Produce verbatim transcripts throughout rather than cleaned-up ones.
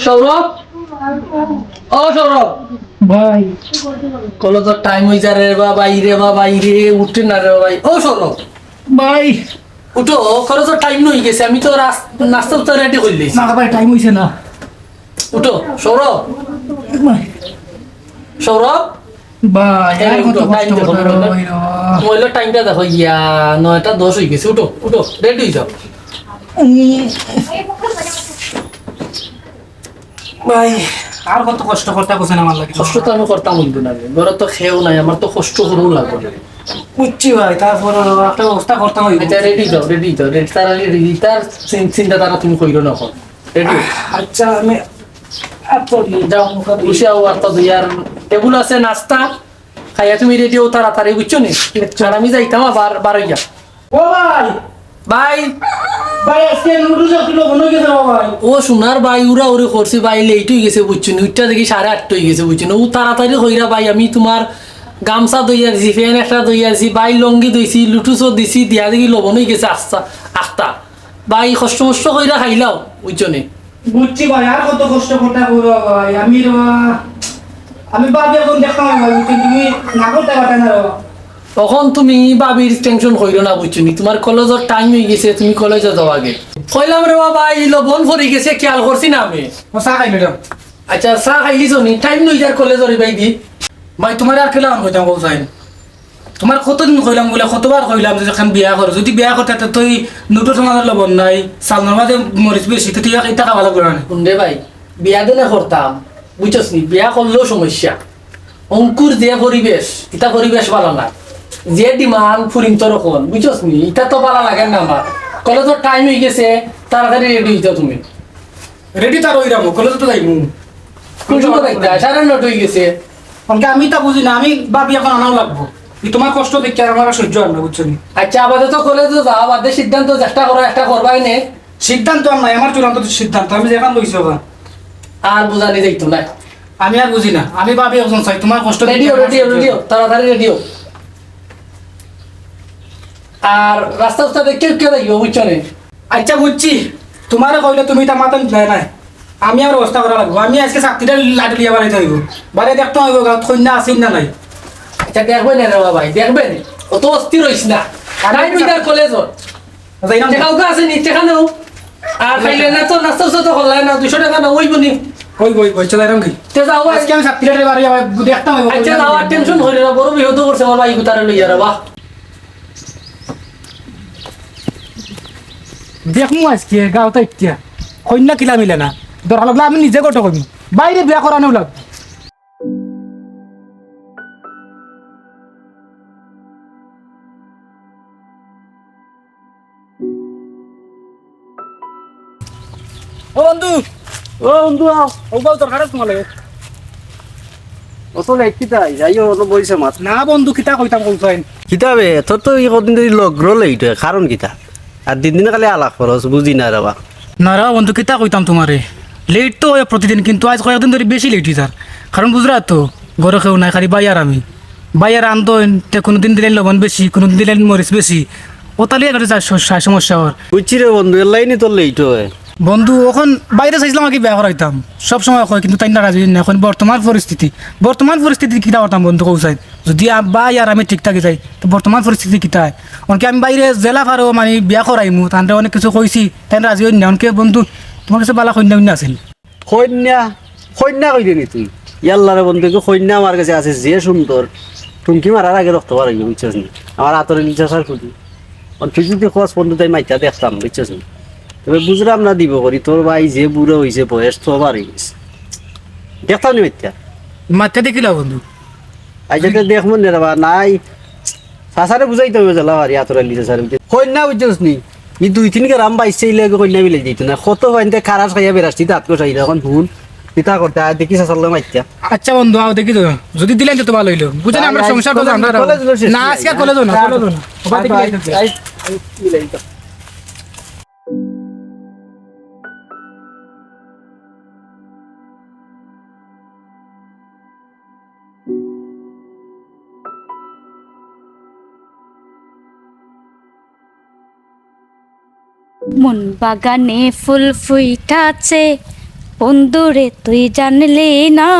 সৌরভ, ও সৌরভ, ভাই। কলেজর টাইম অই যার রে বা ভাই, রে বা ভাই রে, উঠে না রে বা ভাই। ও সৌরভ, ভাই। উঠো, কলেজর টাইম অই গেছে, আমি তো রাস-, নাস্তা তো রেডি করলি। না ভাই, টাইম অইছে না। উঠো সৌরভ। ভাই। সৌরভ, ভাই, এই আর কত উঠো, কষ্ট টাইম দেখো, করতে উঠো। হবে ভাই রে? তোমার হলো টাইমটা দেখো, ইয়া, নয়টা দশ অই গেছে। উঠো, উঠো, রেডি অই যাও। উম। ভাই, আর কত কষ্ট করতে বসেন আমার লাগি। কষ্ট তো আমি করতাম বলবো না রে। ঘরে তো খেয়েও নাই, আমার তো কষ্ট করেও লাগবে না। বুঝছি ভাই, তারপর একটা ব্যবস্থা করতে হবে। আচ্ছা, রেডি যাও, রেডি যাও, রেডি, তারা রেডি, তার চিন-, চিন্তা তারা তুমি কইরো না এখন। রেডি? আচ্ছা, আমি আর তো যাও, মুখে বসে আও, আর তো দুই আর টেবিল আছে, নাস্তা খাইয়া তুমি রেডি হও তাড়াতাড়ি, বুঝছো নি? আর আমি যাইতাম আবার বারইয়া। ও ভাই! ভাই! ভাই, আজকে নুডলস একটু লবণ হয়ে গেছে গো ভাই। ও সোনার ভাই, উড়াউড়ি করছি ভাই, লেট হয়ে গেছে বুঝছো নি? উঠটা দেখি সাড়ে আটটা হয়ে গেছে বুঝছো নি? ও তাড়াতাড়ি কইরা ভাই, আমি তোমার গামছা দইয়া দিছি, ফ্যান একটা দইয়া দিছি, ভাই লঙ্গি দইছি, লুটুসও দিছি, দিয়া দেখি লবণ হয়ে গেছে আস্তা, আস্তা। ভাই কষ্ট মষ্ট কইরা খাইলাও, বুঝছো নি? বুঝছি ভাই, আর কত কষ্ট করতে হবে ভাই? আমি রে বা-, আমি ভাবি এখন দেখতাম ভাই, বুঝছো? তুমি না করতে পারতে না রে বা। তখন তুমি ভাবির টেনশন কইরো না, বুঝছো নি? তোমার কলেজর টাইম হয়ে গেছে, তুমি কলেজে যাও আগে। কইলাম রে বাবা, এই লবণ পড়ে গেছে, খেয়াল করছি না আমি। ও, চা খাই ম্যাডাম। আচ্ছা, চা খাইলিছো নি? টাইম নই যার কলেজর, ভাই দি। ভাই, তোমার আর কেলা কইতাম, কও চাই। তোমার কতদিন কইলাম বলে, কতবার কইলাম যে এখন বিয়া করো, যদি বিয়া করতে তো তুই নুডলস মাঝে লবণ নাই, চালনার মাঝে মরিচ বেশি, তো তুই এটা খাওয়া লাগবে না। হুন রে ভাই, বিয়া দিলে করতাম, বুঝছস নি? বিয়া করলেও সমস্যা। অঙ্কুর যে পরিবেশ, ইটা পরিবেশ ভালা না। যে ডিমান্ড ফুরিন তোর এখন, বুঝছস নি? ইটা তো ভালা লাগে না আমার। কলেজর টাইম হয়ে গেছে, তাড়াতাড়ি রেডি হইতো তুমি। রেডি তার ওই রামো, কলেজে তো যাইমু। কোন সময় যাইতা? সাড়ে নটা হয়ে গেছে। কারণ কি আমি তা বুঝি না, আমি ভাবি এখন আনাও লাগবো। এই তোমার কষ্ট দেখি আর আমার আর সহ্য হয় না, বুঝছো নি? আচ্ছা, আপাতত কলেজে যাও, বাদে সিদ্ধান্ত চেষ্টা করো, একটা করবাই নে। সিদ্ধান্ত আর নাই, আমার চূড়ান্ত সিদ্ধান্ত, আমি যেখান লইছি ওখান। আর বুঝানি যাইতো না। আমি আর বুঝি না, আমি ভাবি একজন চাই, তোমার কষ্ট রেডিও, দেখি আমার রেডিও, সহ্য হয় রেডিও, না। তাড়াতাড়ি রেডিও। আর রাস্তা উস্তা দেখে কেউ যাইও, বুঝছো নি? আচ্ছা, বুঝছি। তোমারে কইলে তুমি তা মাথা নিতে নাই। আমি আর অবস্থা করা লাগবো। আমি আজকে চাকরিটা লাঠি লিয়া বাড়াইতে হইব। বাড়ি দেখতে হইব, গাঁত কন্যা আছে না নাই। আচ্ছা, দেখবে না রে বাবা, দেখবে না। অত অস্থির হইস না। আমি টাইম তো ইদার কলেজ। যাই না। টেকাও আছে নি, টেকা নেও। আর খাইলে না তো, নাস্তা উস্তা তো করলাই না, দুইশো টেকা না, ওই বনি। ওই, ওই, ওই, চলে এরম কি? তে যাও, আজকে আমি চাকরিটা বাড়ি আবার দেখতে হইব। আচ্ছা, যাও, আর টেনশন করি না, বড় বিপদ করছে আমার ভাই, তারে লইয়া রে, বাহ। দেখমু আজকে গাঁও তাইকিয়া কইন্যা কিলা মিলে না, দরকার লাগলে আমি নিজে গটো কইমু, বাইরে বিয়া করানো লাগবো। ও বন্ধু, ও বন্ধু, আও। ও বল, তোর খারাপ তোমার লাগে। ও তো লেট কিতা, যাইও, ও তো বইছে মাত। না বন্ধু, কিতা কইতাম কইছাইন। কিতা বে, তোর তো এই কদিন ধরি লগ্র লেট হয়, কারণ কিতা? আর দিন দিন খালি আলাপ করস, বুঝি না রে বা। না রে বন্ধু, কিতা কইতাম তোমারে, লেট তো হয় প্রতিদিন, কিন্তু আজ কয়েকদিন ধরি বেশি লেট হই যার। কারণ বুঝরা তো, ঘরে কেউ নাই, খালি ভাই আর আমি। ভাই আর আন্দন, তে কোনোদিন দিলে লবণ বেশি, কোনোদিন দিলে মরিচ বেশি। ও তাহলে একটা যা স-, সা-, সমস্যা ওর। বুঝছি রে বন্ধু, এর লাইনে তোর লেট হয়। বন্ধু, অখন বাইরে চাইছিলাম আগে বিয়া করাইতাম, সব সময় কয়, কিন্তু তাইন রাজি না। অখন বর্তমান পরিস্থিতি, বর্তমান পরিস্থিতি কিতা করতাম বন্ধু, কও চাই? যদি আ-, ভাই আর আমি ঠিক থাকি যাই, তো বর্তমান পরিস্থিতি কিতা হয়? অনকে আমি বাইরে জেলা ফারো মানে বিয়া করাইমু, তানরে অনেক কিছু কইছি, তাইন রাজি হইন না। অনকে বন্ধু, তোমার কাছে বালা কইন্যা উইন্যা আছিল। কইন্যা, কইন্যা কইরে নি তুই? ইয়াল্লা রে বন্ধু, কি কইন্যা আমার কাছে আছে, যে সুন্দর। টুমকি মারার আগে রক্ত বার হইবে, বুঝছস নি? আমার আতর ইলিশা সার ফুটি। আর তুই যদি কস বন্ধু, তাই মাইতা দেখতাম, বুঝছস নি? তবে বুঝলাম না দিব করি, তোর ভাই যে বুড়া হইছে, বয়স তো বার হয়ে গেছে। দেখতাম নি মাইতা। মাইতা দেখিলা বন্ধু। আচ্ছা, তো দেখমু নে রে বা, নাই। চাচারে বুঝাইতে হইব, জ্বালা বাড়ি আতর আলি চাচারে বুঝে। কইন্যা বুঝছস নি? ই দুই তিন গ্রাম বাইশে ইলে আগে কইন্যা মিলাই দিত না। কত পাইনতে খারাপ খাইয়া বেরাসতি দাঁত কষাই এখন হুন। কিতা করতে আয় দেখি চাচার লগে মাইত্যা। আচ্ছা বন্ধু, আও দেখি তো। যদি দিলেন তো ভালো হইলো। বুঝছেন, আমরা আই, আই, সংসার তো কলেজ, আমরা কলেজ লো শেষ না, নাই। আজকে আর কলেজও না, আই, কলেজও না। ওবা আই, দেখি আই, আই, আই, মিলাই দিতাম। মন বাগানে ফুল ফুইটাছে। বন্ধুরে তুই জানলি না,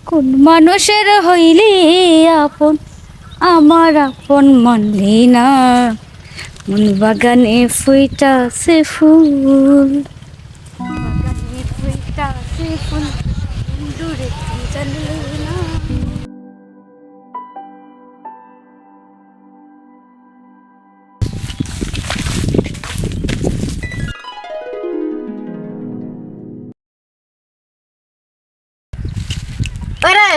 কোন মানুষের হইলি আপন, আমার আপন মানলি না। মন বাগানে ফুইটা সে ফুল, বাগানে ফুইটা সে ফুল, বন্ধুরে তুই জানলি না। আরে,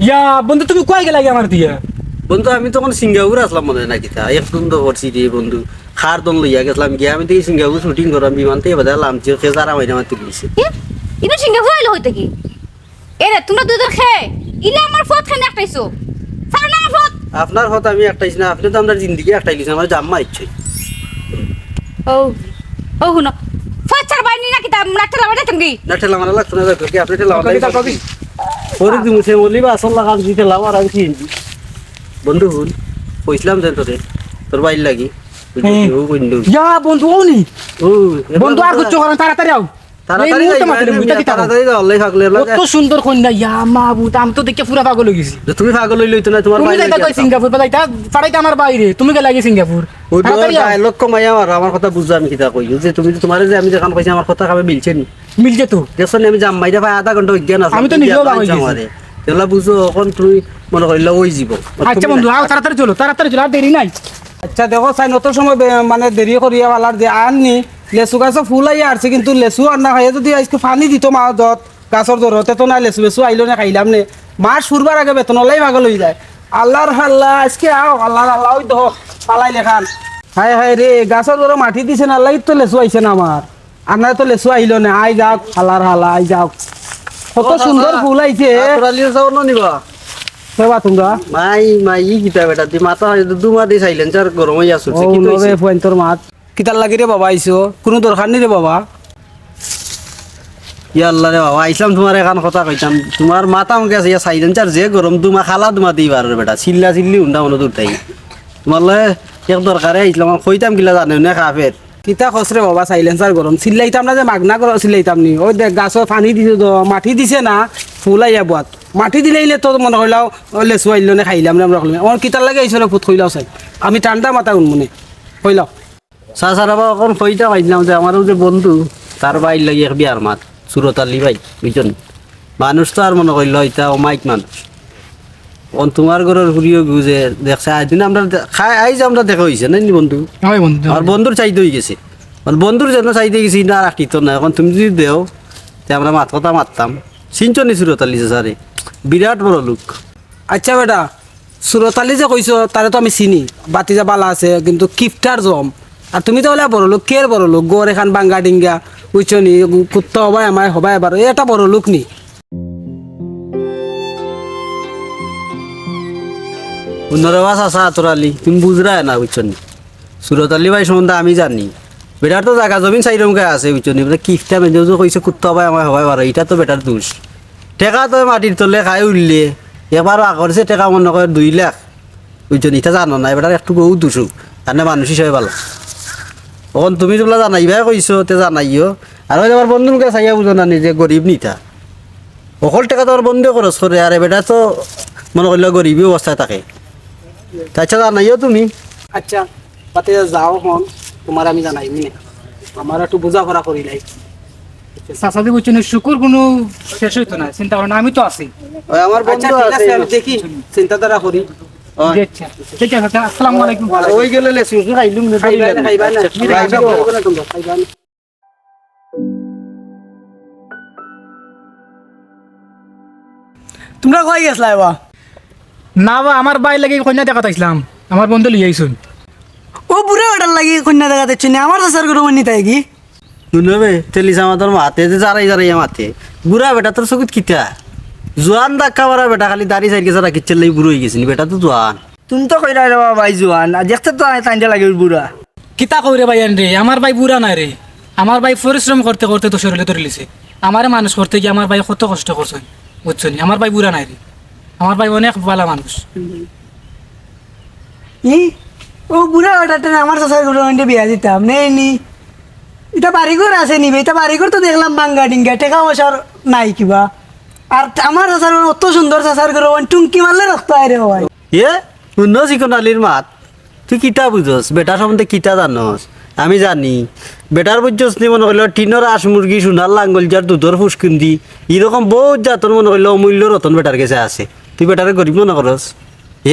ইয়া, বন্ধু, তুমি কই গেলা গি আমার দিয়া? বন্ধু, আমি তখন সিঙ্গাপুর আসলাম মনে হয় না কিতা? একদম তো পড়ছি রে বন্ধু। খার দন লইয়া গেছিলাম গিয়া, আমি তো এই সিঙ্গাপুর শুটিং করাম, বিমান থেকে বাদে লামছি, কে যারা মাইনা মারতে গেছি। এ? ইনো সিঙ্গাপুর আইলো হইতে কি? এরে, তোমরা দুজন খে, ইলা আমার ফত খানে একটাইছো। ছাড়ো না আমার ফত। আপনার ফত আমি একটাইছি না, আপনি তো আমরা জিন্দিগি একটাই লিছেন, আমার জাম্মা ইচ্ছে। ও, ও হুনো। ফত ছাড় বাইনি না কিতা, না ঠেলা বাড়াই তুমি। না ঠেলা মারা লাগতো না, যাইতো কি আপনি ঠেলা মারা লাগতো। পরে তুমি সে বলি বা আসল লাগাম দিতে লাভ আর আমি কি বন্ধু হুন, কইছিলাম যে তোরে, তোর বাইর লাগি। হুম। ও বন্ধু। ইয়া বন্ধু, ও নি। ও, বন্ধু, আর কিচ্ছু করেন, তাড়াতাড়ি আও। তাড়াতাড়ি এই মুহূর্তে যাইবা, মাতিলে এমনি মুইতা কিতা তাড়াতাড়ি যাও, আল্লাহ পাকলে, আল্লাহ কত সুন্দর কন্যা, ইয়া মাবুদ, আমি তো দেখে পুরা পাগল অই গেছি। যে তুমি পাগল অইলে অইতো না, তোমার তুমি বাইরে যাইতা গিয়া কই থাকো। সিঙ্গাপুর, পাঠাইতা, পাঠাইতা আমার বাইরে, তুমি গেলা গি সিঙ্গাপুর? ওই তো তাড়াতাড়ি আও। ডায়লগ কমাইয়া মারো, আমার কথা বুঝছো আমি কিতা কই। যে তুমি তো তোমারে যে আমি যেখান কইছি আমার কথা খাবে মিলছে নি? মিলছে তো। দেখছো নি আমি জাম মাইরা ভাই আধা ঘন্টা অজ্ঞান আছে। আমি তো নিজেও বাগই গেছি। আমারে। এগুলা বুঝো, এখন তুমি মনে করিলা ওই জীবন। আচ্ছা বন্ধু, আও তাড়াতাড়ি চলো, তাড়াতাড়ি চলো, আর দেরি নাই। আচ্ছা দেখো, চাই নতুন সময় বে-, মানে দেরি করিয়া বালার যে আর নি, লেচু গাছো ফুল আইয়া আরছে, কিন্তু লেচু আর না খাইয়া যদি আজকে পানি দিত মা যত গাছর জড়তে তো না লেচু বেচু আইলো না খাইলাম নে। মাস ফুরবার আগে বেতন ওলাই পাগল হয়ে যায়। আল্লাহর হাল্লা, আজকে আও, আল্লাহর হাল্লা, ওই দেখো, পালাই লেখান। হায় হায় রে, গাছর জড়ো মাটি দিছে না, আল্লাহ তো লেচু আইছে না আমার। আর না তো লেচু আইলো না, আই যাও, আল্লাহর হাল্লা, আই যাও। কত ও, সুন্দর বাবা। ফুল আইছে। আতর আলিও যাও না নিবা? সেবা তোমরা। মাই, মাই, ই কিতা বেটা, তুই মাথা হয় তো দুমা দিয়ে সাইলেন্সার গরম হইয়া আসছে। ও, কি তো নবে হইছে? ফুয়াইন তোর মাত। কিতার লাগি রে বাবা আইছো? কোনো দরকার নেই রে বাবা। ইয়া আল্লাহ রে বাবা, আইসলাম তোমার এখান কথা কইতাম। তোমার মাথা মুখে আছে, ইয়া সাইলেন্সার যে গরম দুমা খালা দুমা দিই পারো রে বেটা। চিল্লা চিল্লি উন্ডা মনে দূর তাই। তোমার লগে এক দরকারে আইসলাম, আর কইতাম কিলা জানে না কাফের। কিতা খস রে বাবা, সাইলেন্সার গরম। চিল্লাইতাম না যে মাগনা গরম চিল্লাইতাম নি। ওই দেখ গাছও পানি দিছে তো, মাটি দিছে না, ফুল আইয়া বুয়াত। মাটি দিলে ইলে তো মনে কইলাও, ও লেচু আইলো নে খাইলাম রে আমরা কইলাম। আমার কিতার লাগে আইসো রে ফুত কইলাও চাই। আমি ঠান্ডা মাথা উন মনে। কইলাও। চাচা রে বাবা, অখন কইতা পাইছিলাম যে আমার ওই যে বন্ধু, তার ভাইর লাগি এক বিয়ার মাত, সুরত আলী ভাই, বুঝছেন? মানুষ তো আর মনে করিল ইতা অমায়িক মানুষ। অখন তোমার ঘরর ফুরিও গু যে দেখছে, আজ দিন আমরা দে-, খাই, আইজ আমরা দেখা হইছে, নায় নি বন্ধু? হয় বন্ধু। আমার বন্ধুর চাইতে হই গেছে। মানে বন্ধুর জন্য চাইতে গেছি, না রাখি তো না। অখন তুমি যদি দেও, তে আমরা মাত কথা মারতাম। চিনছো নি সুরত আলী চাচারে? বিরাট বড় লোক। আচ্ছা বেটা, সুরত আলী যে কইছো, তারে তো আমি চিনি, বাতিজা বালা আছে, কিন্তু কিপটার জম। আর তুমি তো অইলা বড় লোক, কের বড় লোক, গর এখান বাঙ্গা ডিঙ্গা, বুঝছো নি? কুত্তা হবায় আমায়, হবায় আবার, এ একটা বড় লোক নি। হুনো রে বা চাচা আতর আলী, তুমি বুঝরায় না, বুঝছো নি? সুরত আলী ভাই সম্বন্ধে আমি জানি, বেটার তো জাগা জমিন চাইরমুখা আছে, বুঝছো নি? বেটা কিপটা মেজে যে কইছে, "কুত্তা হবায় আমায়, হবায় আবার", ইটা তো বেটার দোষ। টেকা তো মাটির তলে খাই উঠলে, এবার আগরছে টেকা মনে করে দুই লাখ। বুঝছো নি? ইতা জানো না, এবার একটু গৌ দুষু, তার না মানুষ হিসাবে ভালো। অখন তুমি যেগুলা জানাইবায় কইছো, তে জানাইও। আর ওই আমার বন্ধুর কাছে আইয়া বুঝো না নিজে গরিব নিতা। অকল টেকা তো আমার বন্ধু খরচ করে, আর বেটা তো মনে করলে গরিবই অবস্থায় থাকে। তা আচ্ছা, জানাইও তুমি। আচ্ছা, বাতে যাও হন, তোমার আমি জানাই নি। আমার একটু বুঝাপড়া করি নাই। চাচাজি বুঝছেন, শুকুর কোনো শেষ হইতো না, চিন্তা করেন, আমি তো আছি। ওই আমার বন্ধু আচ্ছা, ঠিক আছে, আছে। আমি দেখি, চিন্তাধারা করি। ওই। জি, আচ্ছা। ঠিক আছে, আচ্ছা, আসসালামু আলাইকুম। ওই গেলে লেসু খাইলুম না, খাইবা না, খাইবা না। আচ্ছা, ঠিক আছে। খাইবা না, খাইবা না। তোমরা কই গেছলা এবা? না বা, আমার ভাইর লাগি কইন্যা দেখাত আইছলাম, আমার বন্ধু লইয়া আইছইন। ও বুড়া বেটার লাগি কইন্যা দেখাত আইছইন নি, আমার চাচার ঘরর কইন্যা তাই কি? হুনো বে, তেলি চামাতর মাতে, যে জারাই জারাই মাতে। বুড়া বেটা তোর চকুত কিতা? জোয়ান ধাক্কা মারা বেটা, খালি দাড়ি সাইডকে ছাড়া কিচ্ছুর লাগি বুড়া অই গেছে নি, বেটা তো জোয়ান। তুমি তো কইরায় রে বাবা, ভাই জোয়ান, আর দেখতে তো তাইনরে লাগে বুড়া। কিতা কও রে ভাইয়াইন রে, আমার ভাই বুড়া নায় রে। আমার ভাই পরিশ্রম করতে করতে তো শরীরে ধরিলিছে। আমারে মানুষ করতে গিয়া আমার ভাই কত কষ্ট করছইন, বুঝছো নি? আমার ভাই বুড়া নায় রে, আমার ভাই অনেক ভালা মানুষ। ই, ও বুড়া বেটারে আমার চাচার ঘরর কইন্যা বিয়া দিতাম, নেই নি। ইটা বাড়িঘর আছে নি বে? ইটা বাড়িঘর তো দেখলাম ভাঙ্গা ডিঙ্গা, টেকা পয়সার নাই কিবা। আর আমার চাচার ঘর অত সুন্দর, চাচার ঘর অন টুঙ্কি মারলে রক্ত আয় রে ভাই। এ, হুনো চিকন আলীর মাত, তুই কিতা বুঝস? বেটার সম্বন্ধে কিতা জানস? আমি জানি, বেটার বুঝছস নি মনে করিল টিনর আশ মুরগি, সোনার লাঙ্গল, যার দুধর ফুসকুন্দি, এরকম বহুত জাতর মনে করিল অমূল্য রতন বেটার গেছে আছে। তুই বেটারে গরিব মনে করস?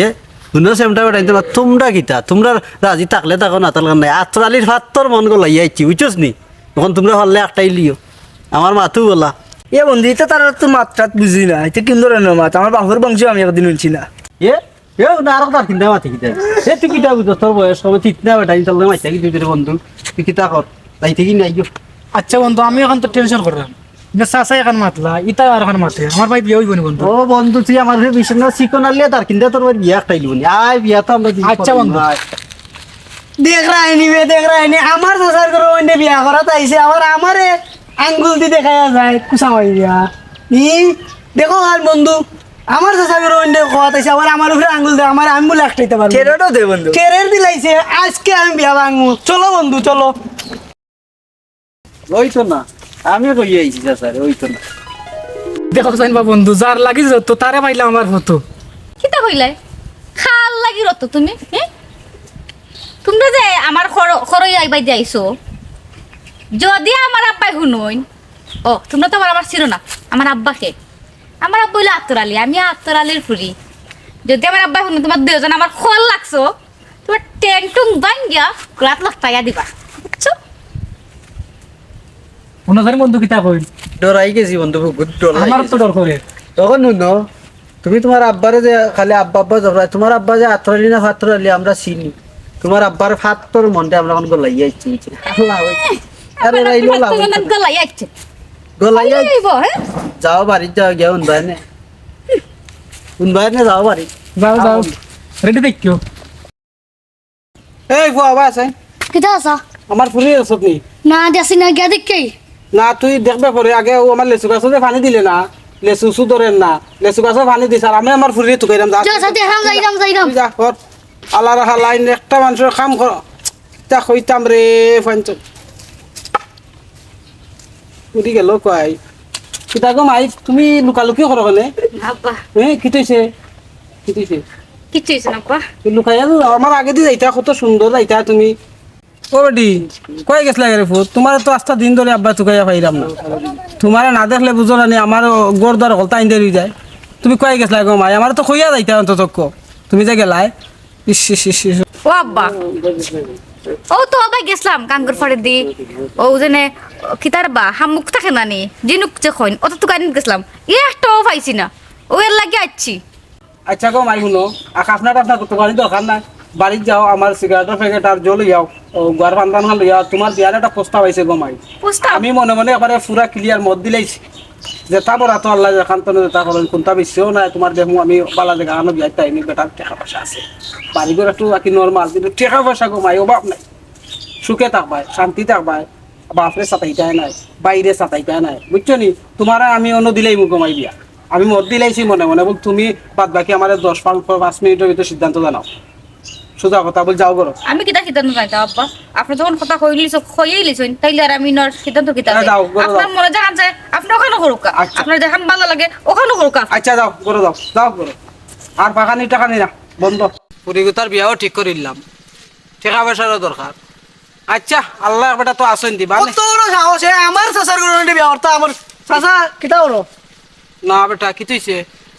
এ, হুনো সেমটা বেটা, তোমরা, তোমরা কিতা? তোমরা রাজি থাকলে থাকো, না থাকলে নাই। আতর আলীর ফাত্তর মন গলাইয়া আইছি, বুঝছস নি? অখন তোমরা পারলে একটাই লিও, আমার মাতু গলা। এ বন্ধু, ইতা তার তো মাত টাত বুঝি না, ইতা কিন ধরনের মাত? আমার বাপর বংশ আমি একদিন হুনছি না। এ, এ, না, আরো তার কিনা মাতি কিতা? এ, তুই কিতা বুঝছস? তোর বয়স কম, তুই না বেটা, ইনশাল্লাহ মাইতা কি তুই রে বন্ধু? তুই কিতা কর? যাইতে কি নাই গো? আচ্ছা বন্ধু, আমি অখন তো টেনশন করলাম। ইতা চাচা অখন মাতলা, ইতা আর অখন মাতে। আমার ভাই বিয়া অইবো নি বন্ধু? ও বন্ধু, তুই আমার ভাই বিশ্বাস না, চিকন আলিয়া তার কিনতে তোর ভাই বিয়া একটাই লিবো নি। আয় বিয়া তো আমরা দিন আচ্ছা পরে বন্ধু। আয়। দেখরায়নি বে, দেখরায়নি, আমার চাচার ঘরর অইন্যে বিয়া করাত আইছে, আবার আমারে আঙ্গুল দি দেখাইয়া যায়, কুচা মারিয়া। ই, দেখো আর বন্ধু, আমার চাচার ঘরর অইন্যে কওয়াত আইছে, আবার আমার উপরে আঙ্গুল দে, আমার আমি বুলে একটাইতে পারবো। ঠেরেটও দে বন্ধু। ঠেরের দিলাইছে, আজকে আমি বিয়া ভাঙমু। চলো বন্ধু, চলো। ওই তো না, আমি কই আইছি চাচারে, ওই তো না। দেখো চাইন বা বন্ধু, যার লাগি যত তারে পাইলাম আমার হতো। কিতা কইলাই? খাল লাগি রত তুমি, হ্যাঁ? তোমরা যে আমার খর-, খরই আইবাই দি আইছো, যদি আমার আব্বায় হুনইন, ও, তোমরা তো আবার আমার চিনো না, আমার আব্বা কে? আমার আব্বা অইলো আতর আলী, আমি আতর আলীর ফুরি। যদি আমার আব্বায় হুনইন, তোমরা দুইজন আমার খল লাগছো, তোমরা টেং টুং ভাঙ্গিয়া গাত লটকাইয়া দিবা, বুঝছো? হুনো জানি বন্ধু কিতা কইল? ডরাই গেছি বন্ধু, বহুত ডর আমার লাগছে। তো ডর করে। তখন হুনো, তুমি তোমার আব্বারে যে খালি আব্বা আব্বা জবরায়, তোমার আব্বা যে আতর আলী না ফাতর আলী আমরা চিনি। তোমার আব্বার ফাতর মনটা আমরা অখন গলাইয়া আইছি, বুঝছো? আল্লাহ, ওই আরে রাইলো লাভ হইতো না। গলাইয়া আইছে। গলাইয়া আইবো, হ্যাঁ? যাও বাড়িত যাও, গিয়া উনবায় নে। উনবায় নে যাও বাড়িত। যাও, যাও। রেডি দেখিও। এই ফুয়া, আবার আছে? কিতা আছা? আমার ফুরি আছত নি? না, দেখছি না, গিয়া দেখি। না, তুই দেখবে পরে, আগে ও আমার লেচু গাছো যে পানি দিলে না, লেচু উচু ধরের না, লেচু গাছো পানি দিস, আর আমি আমার ফুরিরে তুকাইরাম, যা। যা, যা, দেখাম, যাইরাম, যাইরাম। তুই যা, কর। আল্লাহর হালাইন, একটা মানুষর কাম কর। তা কইতাম রে, ফাঞ্চ। উঠি গেল কই? কিতা গো মাই, তুমি লুকালুকি করো কেনে? আব্বা। এ, কিতা অইছে? কিতা অইছে? কিচ্ছু অইছে না, আব্বা। তুমি লুকাইয়া তো আমার আগেদি যাইতা, কত সুন্দর যাইতা তুমি। ও বেটি, কই গেছলায় রে ফুত? তোমারে তো আস্তা দিন ধরি আব্বা তুকাইয়া পাইরাম না। তোমারে না দেখলে বুঝো না নি, আমার ঘর দুয়ার হকলতা আইন দেরি যায়। তুমি কই গেছলায় গো মাই? আমারে তো কইয়া যাইতা অন্তত। তুমি যে গেলায়, ইস, ইস, ইস, ইস। ও আব্বা, ও তো আব্বা গেছলাম গাঙ্গুর ফাড়েদি, ও যেনে কিতার বা হামুক থাকে না নি, জিনুক যে কইন, অত তুকানিত গেছলাম, একটাও পাইছি না, ও এর লাগি আইছি। আচ্ছা গো মাই, হুনো, আর খাফনা টাফনা করতে পারি দরকার নাই, বাড়িত যাও, আমার সিগারেটর প্যাকেট আর জল লইয়াও, ও গুয়ার পান টান খান লইয়াও, তোমার বিয়ার একটা প্রস্তাব আইছে গো মাই। প্রস্তাব? আমি মনে মনে একবারে পুরা ক্লিয়ার মত দিলাইছি। যেটা বরাত আল্লাহ যেখান তনে যেটা করেন, কোনটা বেশিও নাই, তোমার দেখমু আমি বালা জাগা আনো বিয়ার টাইমে বেটার টেকা পয়সা আছে। বাড়িঘর একটু বাকি নরমাল, কিন্তু টেকা পয়সা গো মাই, অভাব নাই। সুখে থাকবায়, শান্তি থাকবায়, বাপরে সাতাইতায় নাই, বাইরে সাতাইতায় নাই, বুঝছো নি? তোমারে আমি অনো দিলাইমু গো মাই বিয়া। আমি মত দিলাইছি মনে মনে, এবং তুমি বাদ বাকি আমারে দশ পাঁচ, পাঁচ মিনিটর ভিতরে সিদ্ধান্ত জানাও। সোজা কথা বল, যাও করো। আমি কিতা সিদ্ধান্ত জানতাম আব্বা? আপনে যখন কথা কইলিছ-, কইয়াই লিছইন, তাইলে আর আমি নর সিদ্ধান্ত কিতা? হ্যাঁ, যাও, করো, আপনার যাও। মনে যেখান চায়, আপনে ওখানো করুক্কা। আচ্ছা। আপনার যেখান ভালা লাগে, ওখানো করুক্কা। আচ্ছা, যাও, করো, যাও, যাও, করো। আর ফাঁকানি টাকানি না, বন্ধ। ফুরিগুতার বিয়াও ঠিক করিলাম, টেকা পয়সারও দরকার। আচ্ছা, আল্লাহ বেটা তো আছইন দিবা নে। কত বড় সাহস, এ আমার চাচার ঘরর অইন্যে বিয়া করতা, আমার চাচা কিতা করো? না বেটা, কিতা অইছে?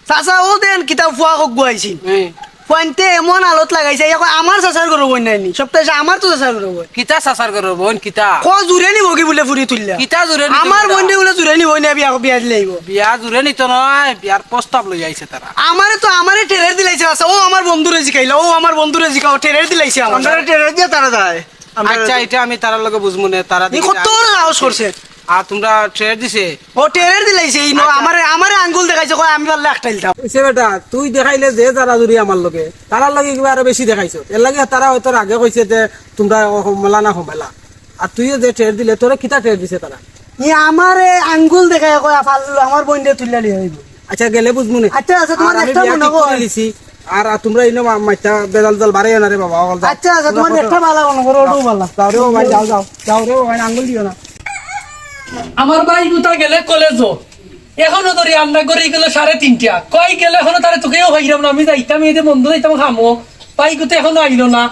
চাচা, ও দেন কিতা ফুয়া কগ্গু আইছি। হ্যাঁ। ফুয়াইন্তে এমন আলত লাগাইছে, ইয়া কয় আমার চাচার ঘরর বইন নায়নি। সপ্তাহে এসে আমার তো চাচার ঘরর বইন। কিতা চাচার ঘরর বইন, কিতা? কয় জুরে নিবো কি বুলে ফুরি তুললা। কিতা জুরে নিতো আমার বুলে? বইনরে বুলে জুরে নিবো, ইনা বিয়া, বিয়া দিলে আইবো। বিয়া জুরে নিতো নায়, বিয়ার প্রস্তাব লই আইছে তারা। আমারে তো, আমারে টেরের দিলাইছে চাচা, ও আমার বন্ধুরে জিকাইলা, ও আমার বন্ধুরে জিকাও, টেরের দিলাইছে আমার। আমরারে টেরের দিয়া তারা যায়। আমরা আচ্ছা, ইটা আমি তারার লগে বুঝমু নে, তারা ই দেখি কত বড় সাহস করছে। আর তোমরা টেরের দিছে? ও টেরের দিলাইছে, ই ন-, আচ্ছা। আমারে, আমারে আঙ্গুল দেখাইছে, কয় আমি পারলে একটাইলতাম। অইছে বেটা, তুই দেখাইলে যে জারাজুরি আমার লগে, তারার লগে কিবা আরো বেশি দেখাইছো। এর লাগি তারা হয়তো রাগে কইছে যে তোমরা ও হমলা না হমেলা। আর তুইও যে টের দিলে, তোরে কিতা টের দিছে তারা? ই আমারে আঙ্গুল দেখায় কয়, "আফাল্লু, আমার বইনরে তুইলা লই আইবো।" আচ্ছা, গেলে বুঝমু নে। আচ্ছা, আচ্ছা, তোমার আর আমি একটা বিয়া মনে ঠিক কয়। করি লিছি। আর, আর তুমরা ইনো মা-, মাইতা বেজাল জাল বাড়াইও না রে বাবা, অকল যাও। আচ্ছা, আচ্ছা, তুমার পেটটা ভালা মনো করো, ওটাও ভালা। যাও রে বাবা, যাও, যাও, যাও রে বাবা, আঙ্গুল দিও না। আমার ভাইগুতা গেলে কলেজো, এখনো ধরি আমরা ঘরে গেলে সাড়ে তিনটা, কই গেলে এখনো তারে চোখেও পাইরাম না। আমি যাইতাম, এই যে বন্ধু যাইতাম খামো, ভাইগুতা এখনো আইলো না।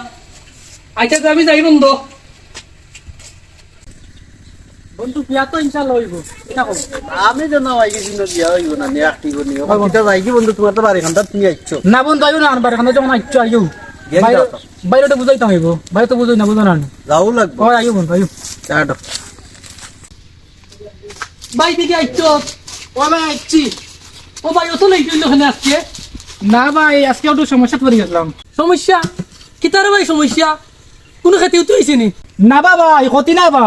আচ্ছা, তো আমি যাই বন্ধু। বন্ধু, বিয়া তো ইনশাআল্লাহ অইবো। কিতা কও? আমি তো না অইগেছি, কিন্তু বিয়া অইবো না, নে একটি করি। অখন কিতা যাই কি বন্ধু, তুমার তো বাড়ি খান্দাত তুমি আইছো। না বন্ধু, আইও না, আমার বাড়ি খান্দাত যখন আইছো, আইও। গেল বাইরে, যাও তো। বাইরে তো বুঝাইতাম অইবো। বাইরে তো বুঝাই না, বুঝো না নি? যাও লাগবো। ও, আইও বন্ধু, আইও। টাটা। ভাই, দেখি আইছো। ও ভাই, আইছি। ও ভাই, অত লেট অইলো কেনে আজকে? না ভাই, আজকে একটু সমস্যাত পড়ি গেছিলাম। সমস্যা? কিতার ভাই সমস্যা? কুনু ক্ষতি উতি অইছে নি? না বা ভাই, ক্ষতি না বা,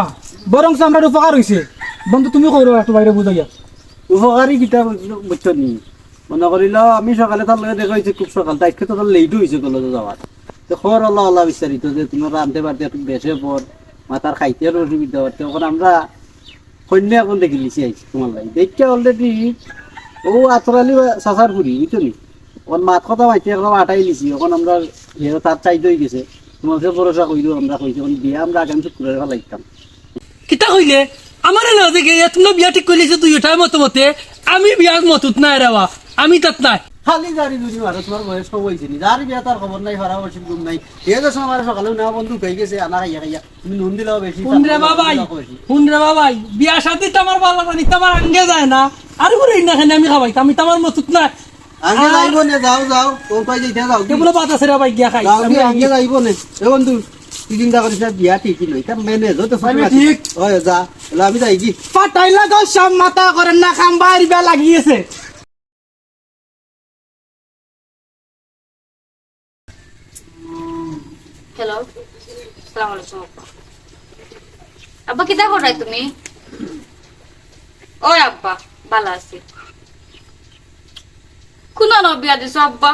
বরং আমরার উপকার অইছে। বন্ধু, তুমি কইরো একটু বাইরে বুঝাইয়া। উপকারী কিতা বুঝছো নি? মনো করিলাও, আমি সকালে তার লগে দেখা অইছে খুব সকাল, তো আজকে তো তার লেট অইছে কলেজো যাওয়ার। তো খবর অলা অলা বিস্তারিত যে তুমার রানতে বাড়তে একটু বেশে পর, মাতার খাইতে আর অসুবিধা অর। তো অখন আমরা কইন্যা অখন দেখিলিছি আইছি তুমার লাগি। দেখিয়া already ও আতর আলী চাচার ফুড়ি, বুঝছো নি? অখন মাত কথা মাইতে একদম আটাই লিছি। অখন আমরা, হে, তার চাইতে অইগেছে। তুমার উপরে ভরসা করিয়া আমরা কইছি, অখন বিয়া আমরা আগামী শুক্রবারে ফালাইতাম। কিতা কইলে? আমারে লগে গিয়া তুমরা বিয়া ঠিক করিলিছো দুইওটায় মতে মতে, আমি বিয়ার মতুত নাই রে বা, আমি তাত নাই। খালি জারি জুরি মারো, তুমার বয়স কম অইছে নি? যার বিয়া তার খবর নাই, ফারা বসির ঘুম নাই। হে যে সময় সকালে না বন্ধু উঠাই গেছে, আনা খাইয়া খাইয়া। তুমি নুন দিলাও বেশি, হুন রে বাবাই, নুন দিলাও বেশি। হুন রে বাবাই, বিয়া শাদি তো আমার ভালা জানি, তো আমার আঙ্গে যায় না। আর করে না খানে আমি খাবাইতাম, আমি তো আমার মতুত না। আঙ্গে আর যাইবো নে, যাও, যাও, কোন পাই যাইতে যাও। কেবল বাতাসের আবার গিয়া খাই। যাও, আমি আঙ্গে যাইবো নে। এ বন্ধু, তুই চিন্তা করিস না, বিয়া ঠিকই নয়, এটা ম্যানেজ হতে আমি ঠিক। ওই যা, তাহলে আমি যাই কি? ফাটাইলা তো সব মাথা করেন না, খাম বাইর বিয়া লাগিয়েছে। হ্যালো, আসসালামু আলাইকুম আব্বা। আব্বা, কিতা কররায় তুমি? ওই আব্বা, ভালা আছি। কুন নু বিয়া দিছো আব্বা?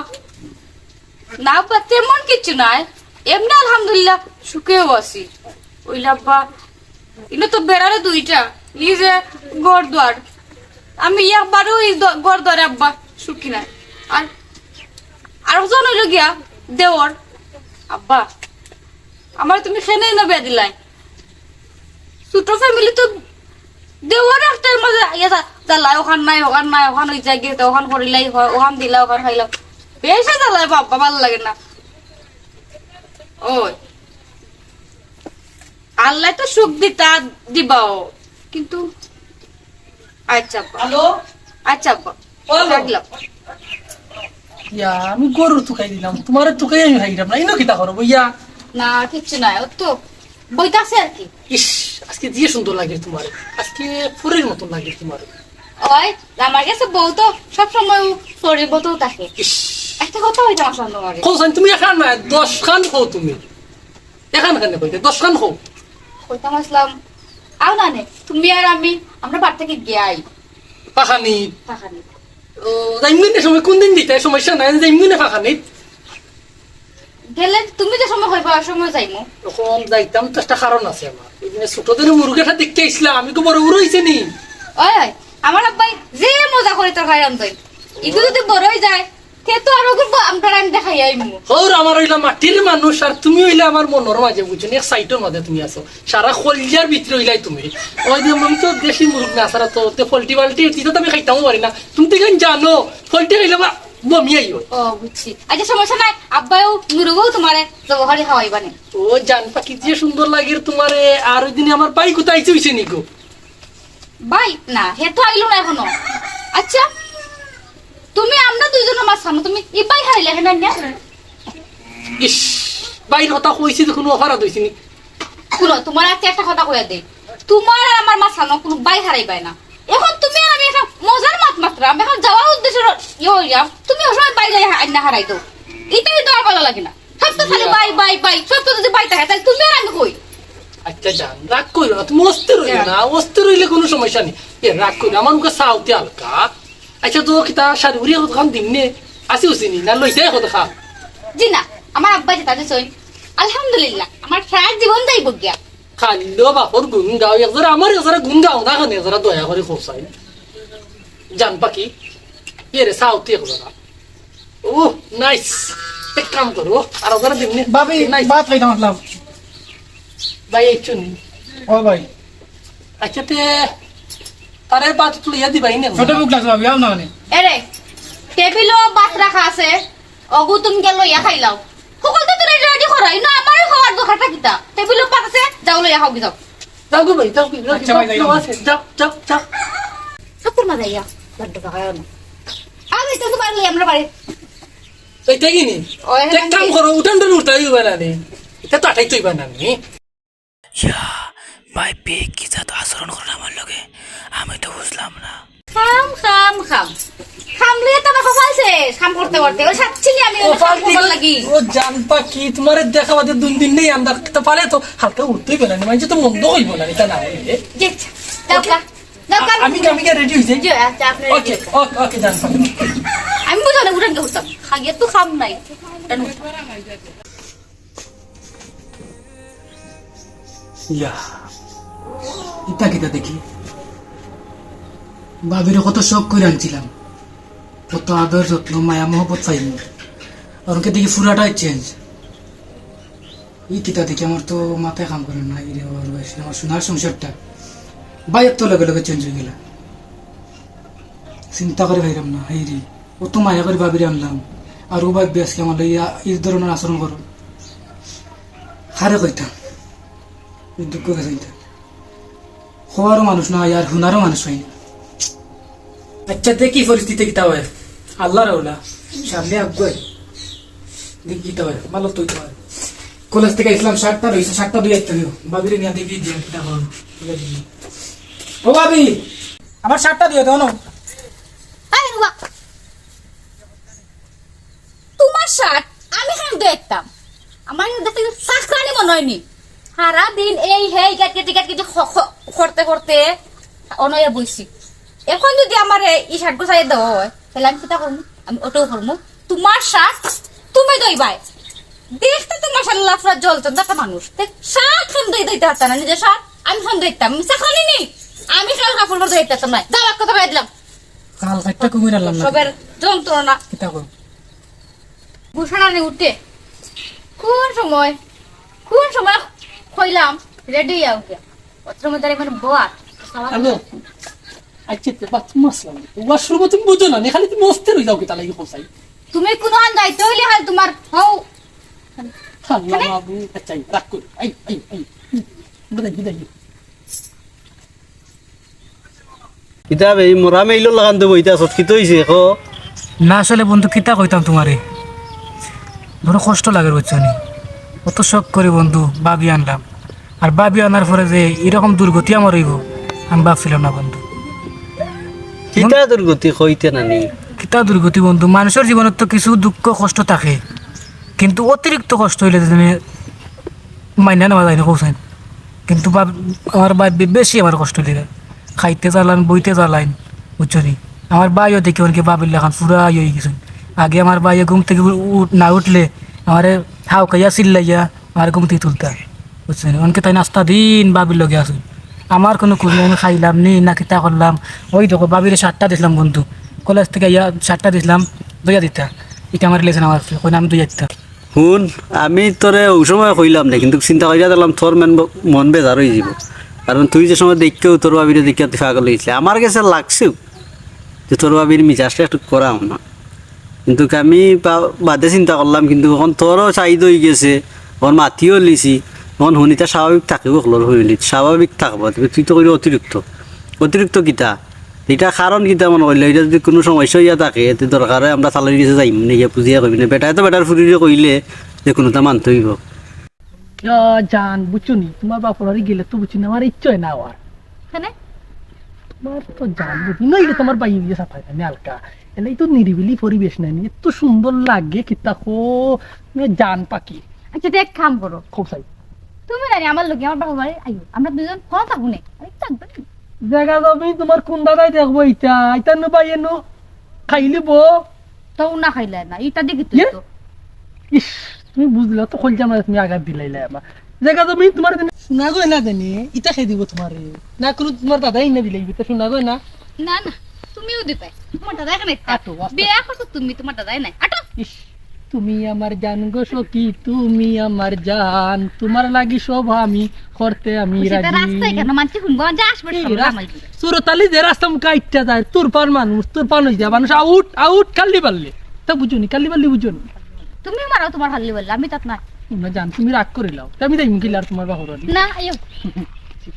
না আব্বা, তেমন কিচ্ছু নাই, এমনে আলহামদুলিল্লাহ সুখেউ আছি। অইলে আব্বা, ইনো তো বেড়ারে দুইটা, ই যে ঘর দুয়ার, আমি একবারেউ ই দ-, ঘর দুয়ারে আব্বা সুখী নাই। আর, আর একজন অইলো গিয়া দেওর। আব্বা, আমারে তুমি কেনে ইনো বিয়া দিলায়? ছোট ফ্যামিলি তো, দেওর একটার মাঝে ইয়া জা-, জ্বালায়, অখান নাই, অখান নাই, অখান অই যায় গিয়া, অখান করিলাই হয়, অখান দিলা, অখান খাইলাম। বেশি জ্বালায় বাবা, ভালা লাগে না। ওই। আল্লায় তো সুখ দিতা দিবাও, কিন্তু আচ্ছা আব্বা। হ্যালো? আচ্ছা আব্বা। হ্যালো? রাখলাম। ইয়া, আমি গরুর তুকাই দিলাম, তুমারে তুকাই আমি খাইলাম না, ইনো কিতা করো বইয়া? না, কিচ্ছু নাই, ও তো বইতা আছে আর কি। ইস, আজকে যে সুন্দর লাগে তুমারে, আজকে ফুরির মতন লাগে তুমারে। ওই, আমার গেছে বউ তো সব সময় ফুরির মতন থাকে। ইস। একটা কথা কইতাম আসলাম তুমারে। কও চাইন, তুমি এখান না, দশ খান কও তুমি। এখান কেনে কইতে, দশ খান কও। কইতাম আসলাম, আও না নে, তুমি আর আমি, আমরা বাড়ি থাকি গিয়াই। ফাঁকানি। ফাঁকানি। ও, যাইমু নে সময়, কুন দিন দিতে, সমস্যা নাই, যাইমু নে ফাঁকানি। গেলে তুমি যে সময় কইবা, ওই সময় যাইমু। অখন যাইতাম তো একটা কারণ আছে আমার। ওই দিনে ছোট দিনে মুরগ একটা দেখতে আইছলাম, আমি তো বড় উড়ো অইছে নি। ওই, ওই, আমার আব্বায় যে মজা করি তরকারি রান্ধইন, ইগু যদি বড় অই যায়, তে তো আরো করবো, আমরা রান্ধি দেখাই আইমু। হৌর আমার অইলা মাটির মানুষ, আর তুমি অইলা আমার মনর মাঝে, বুঝছো নি? এক সাইডর মাঝে তুমি আছো, সারা কলিজার ভিতরে অইলাই তুমি। ওই যে আমি তো দেশি মুরগ না, সারা তো, তে ফল্টি বাল্টি, ইতা তো আমি খাইতামও পারি না। তুমি তো এখান জানো, ফল্টি খাইলে বা বমি আইও। ও, বুঝছি। আচ্ছা, সমস্যা নাই, আব্বায়ও মুরগও তুমারে জবো করি খাওয়াইবা নে। ও জান পাখি, যে সুন্দর লাগের তুমারে। আর ওই দিনে আমার ভাইগুতা আইছে অইছে নি গো? ভাই, না, হে তো আইলো না এখনো। আচ্ছা, তুমি আমরা দুইজনর মাঝখানো, তুমি ই ভাই হারাইলা কেনে না? ইস, ভাইর কথা কইছি যখন অপরাধ অইছে নি। হুনো, তুমারে আজকে একটা কথা কইয়া দেই, তুমার আর আমার মাঝখানো কুনু ভাই হারাইবায় না। অখন তুমি আর আমি একটা মজার মাত মাতরাম, অখন যাওয়ার উদ্দেশ্যে র-, ইয়ে অইলাম, তুমি ওই সময় ভাই যাই হা-, আইনা হারাই দেও, ইটা কিন্তু আর ভালা লাগে না। সব তো খালি ভাই, ভাই, ভাই, সব তো যদি ভাই থাকে, তাইলে তুমি আর আমি কই? আচ্ছা জান, রাগ কইরো না, তুমি অস্থির অইও না, অস্থির অইলে কুনু সমস্যা নাই। এ, রাগ কইরো না, আমার মুখে চাওতে হালকা। আচ্ছা, তো কিতা শাড়ি উড়ি এখন দিম নে? আসি উসি নি, না লইতে এখন খা? জি না, আমার আব্বা যেতা দিছইন, আলহামদুলিল্লাহ, আমার সারা জীবন যাইবো গিয়া। খাইলো বাপর গুণ গাও, একজরা আমার একজরা গুণ গাও না, এখন একজরা দয়া করি খোঁচাই। জান পাখি, এরে চাওতে একজরা। ও, নাইস। এক কাম করো, আর ওদের দিন নে। ভাবি, নাইস। ভাত খাইতাম আসলাম। ভাই, এই চুন। ও ভাই। আচ্ছা, তে তারে ভাত একটু লইয়া দিবাই না? ছোট মুখ লাগছে ভাবি, আও না মানে। এরে, টেবিলও ভাত রাখা আছে, অগু তুমি গিয়া লইয়া খাইলাও। সকলতা তোরে রেডি করাই না, আমারে খাওয়ার দরকারটা কিতা? টেবিলও ভাত আছে, যাও লইয়া খাও গি যাও। যাও গো ভাই, যাও গি, যাও গি, আচ্ছা ভাই, যাও, যাই যাও, না। আছে, যাও, যাও, যাও। সব তোর মাথায় ইয়া, লাড্ডু পাকায় না। আমি তো তোমার লই আমরা বাড়ি। তো এটা কি নি? ওই এক কাম করো, উঠান ধরে উঠতে হইবা না নি। এটা তো আঠাই তো হইবা না নি। ইয়া, ভাই, বে, কি জাত আচরণ করলো আমার লগে? আমি তো বুঝলাম না। খাম, খাম, খাম। খাম লইয়া তো আমার কপাল শেষ, খাম করতে করতে। ওই সাচ্ছি নি আমি, ওই কপাল খাম করবার লাগি। ও জান পাখি, তোমারে দেখা বাদে দুই দিন নেই আমরা। তো পারে তো হালকা উঠতেই পারে না, মানে তো মন্দ হইব না, এটা না হইলে। জি, আচ্ছা। যাও, যাও, যাও। আমি, আমি কি রেডি হইছি? জি, আচ্ছা, আপনি রেডি ওকে, হইছেন। ওকে, ওকে, জান পাখি। আমি বুঝলাম না, উঠেন কে উঠতাম। খাইয়ে তো খাম নাই। উঠেন, উঠেন। ইয়া, ইতা কিতা দেখি? ভাবিরে কত শখ করি আনছিলাম, কত আদর যত্ন, মায়া মহব্বত পাইমু, আর ওকে দেখি পুরাটাই চেঞ্জ। ই কিতা দেখি? আমার তো মাথায় কাম করে না। এই রে, ওর বয়সে আমার সোনার সংসারটা ভাইয়ের তো লগে লগে চেঞ্জ হয়ে গেল। চিন্তা করে পাইলাম না। এই রে, অত মায়া করি ভাবিরে আনলাম, আর ও ভাবি আজকে আমার লগে এই ধরনের আচরণ করো। কারে কইতাম, এই দুঃখ গেছে। কওয়ারও মানুষ না, আর হুনারও মানুষ হয় না। আচ্ছা, দেখি পরিস্থিতি কিতা হয়। আল্লাহর আওলা, সামনে আগুয়াই। দেখি কিতা হয়, ভালো তো হইতে পারে। কলেজ থেকে ইসলাম শার্টটা রইছে, শার্টটা ধুয়ে আসতে দিও। ভাবিরে নিয়ে দেখি দিয়ে কিতা করো। ও ভাবি, আমার শার্টটা দিয়ে দাও না। এই রুবা, তোমার শার্ট আমি কেন ধুইতাম? আমার কিন্তু দেখতে চাকরানি মনে হয়নি। সারা দিন এই হেই গাটকেটি গাটকেটি খ-, খ-, করতে করতে অনয়ে বইছি। এখন যদি আমার এই শার্ট গুছাইয়া দেওয়া হয়, তাহলে আমি কিতা করমু? আমি ওটাও করমু। তোমার শার্ট তুমি ধইবায়। দেখতে তো মাশাআল্লাহ পুরা জলচন্দা একটা মানুষ। তে শার্ট কেন ধই-, ধইতে পারতা না নিজের শার্ট? আমি কেন ধইতাম? আমি চাকরানি নি? আমি কাল কাপড় ধইতে পারতাম না। যাও, এক কথা কই দিলাম। কাল কাটটা কুমির আনলাম না। সবের যন্ত্রণা। কিতা কই? গুছানানি উঠে। কোন সময়, কোন সময় কইলাম, রেডি হইয়া উঠে। অতর মধ্যে মানে বওয়ার। হ্যালো। আচ্ছা, তো বাথরুম আসলাম। ওয়াশরুমে তুমি বুঝো না, খালি তুমি অস্থির হয়ে যাও কিতা লাগি কোথায়? তুমি কোনখান যাইতে হইলে খালি তোমার হও। আল্লাহ মাবুদ, আচ্ছা, রাগ করি। এই, এই, এই। বিদায়, বিদায়। কিতা বে, এই মরা মেইলর লাখান তো বইতে আছত, কিতা হইছে, কও? না, আসলে বন্ধু, কিতা কইতাম তোমারে, বড় কষ্ট লাগে, বুঝছো নি? অত শখ করি বন্ধু ভাবি আনলাম, আর ভাবি আনার পরে যে এরকম দুর্গতি আমার হইব, আমি ভাবছিলাম না বন্ধু। কিতা দুর্গতি কইতে নানি? কিতা দুর্গতি বন্ধু, মানুষের জীবনে তো কিছু দুঃখ কষ্ট থাকে, কিন্তু অতিরিক্ত কষ্ট হইলে যে মাইনা নেওয়া যায় না, কওছাইন। কিন্তু বাপ-, আমার ভাই বে-, বেশি আমার কষ্ট দিলে। খাইতে জ্বালান, বইতে জ্বালাইন, বুঝছো নি? আমার ভাইও দেখি অনেকে ভাবির লাখান পুরা ইয়ে হয়ে গেছে। আগে আমার ভাইয়ে ঘুম থেকে উ-, উঠ-, না উঠলে আমারে হাউকাইয়া চিল্লাইয়া আমার ঘুম থেকে তুলতা, বুঝছো নি? অনেকে তাই নাস্তা দিন ভাবির লগে আছে। আমার কোনো খুঁজ নেই, আমি খাইলাম নি, না কিতা করলাম। ওই দেখো, ভাবিরে শার্টটা দিছিলাম বন্ধু, কলেজ থেকে ইয়া শার্টটা দিছিলাম, ধুইয়া দিতা। এটা আমার লেসন আমার, কই না আমি ধুইয়া দিতাম। হুন, আমি তোরে ওই সময় কইলাম না, কিন্তু চিন্তা করিয়া দেখলাম তোর মন ব-, মন বেজার হয়ে যাব। কারণ তুই যে সময় দেখকেও তোর ভাবিরে দেখিয়া তুই পাগল হয়েছিলে, আমার কাছে লাগছেও যে তোর ভাবির মিজাজটা একটু করা না। কিন্তু আমি বা-, বাদে চিন্তা করলাম, কিন্তু এখন তোরও চাহিদা হয়ে গেছে, এখন মাতিও লিছি, এখন হুনিতা স্বাভাবিক থাকিব, হকলর ফ্যামিলিত স্বাভাবিক থাকবো। তবে তুই তো কইলি অতিরিক্ত, অতিরিক্ত কিতা? এটা কারণ কিতা মনে করলে, এটা যদি কোনো সমস্যা হইয়া থাকে, তে দরকারে আমরা তালইর গেছে যাইমু নে, গিয়া বুঝিয়া কইমু নে। বেটায় তো বেটার ফুরিরে কইলে যে কোনোটা মানতে হইব। ইয়া জান, বুঝছো নি? তোমার বাপর বাড়ি গেলে তো বুঝছো নি, আমার ইচ্ছা হয় না আর। কেনে? তোমার তো জান বুঝি, নইলে তোমার ভাই ইয়ে সাফাই না, হালকা। এলাই তো নিরিবিলি পরিবেশ নাই নি, এত সুন্দর লাগে, কিতা কও, তুমি জান পাখি। আচ্ছা, দেখ, কাম করো। খুব চাই। তুমি না রে, আমার লগে, আমার বাপর বাড়ি আইও, আমরা দুজন ফোন থাকবো নে। আরে, থাকবে নি? জাগা জমি তোমার কোন দাদাই দেখবো ইটা? ইটা নু ভাই এনু খাইলিব। তাও না খাইলে না, ইটা দেখি তুই ইয়ে? তো। ইস, তুমি বুঝলে তো, কইলজা মাঝে তুমি আঘাত দিলাইলে আমার। জাগা জমি তোমার দিন। সোনা গয়না দেনে, ইটা খেয়ে দিব তোমারে। না কোনো তোমার দাদাই না দিলে, ইটা সোনা গয়না। না, না। তুমিও দিবায়। তোমার দাদায় কেনে একটা? আটো, আস্তে। বিয়া করছো তুমি, তোমার দাদায় নাই। আটো। ইস, তুমি আমার জান গো সখী, তুমি আমার জান, তোমার লাগি সব আমি করতে আমি খুশিতে রাজি। রাস্তায় কেন মানছি শুনবো? যা আসবে এই সব রাস-, আমায় দিবে। সুরতালি যে রাস্তা মুখে আইট্টা যায়, তুরপান মানুষ, তুরপান হয়ে যায় মানুষ, আউট, আউট, কাল্লি বাল্লি। তা বুঝো নি, কাল্লি বাল্লি বুঝো নি। তুমি মারাও তোমার হাল্লি বললে, আমি তাত নাই। না জান, তুমি রাগ করে লাও। তা আমি যাই মুখিল আর তোমার বাহর আলি। না, আইও।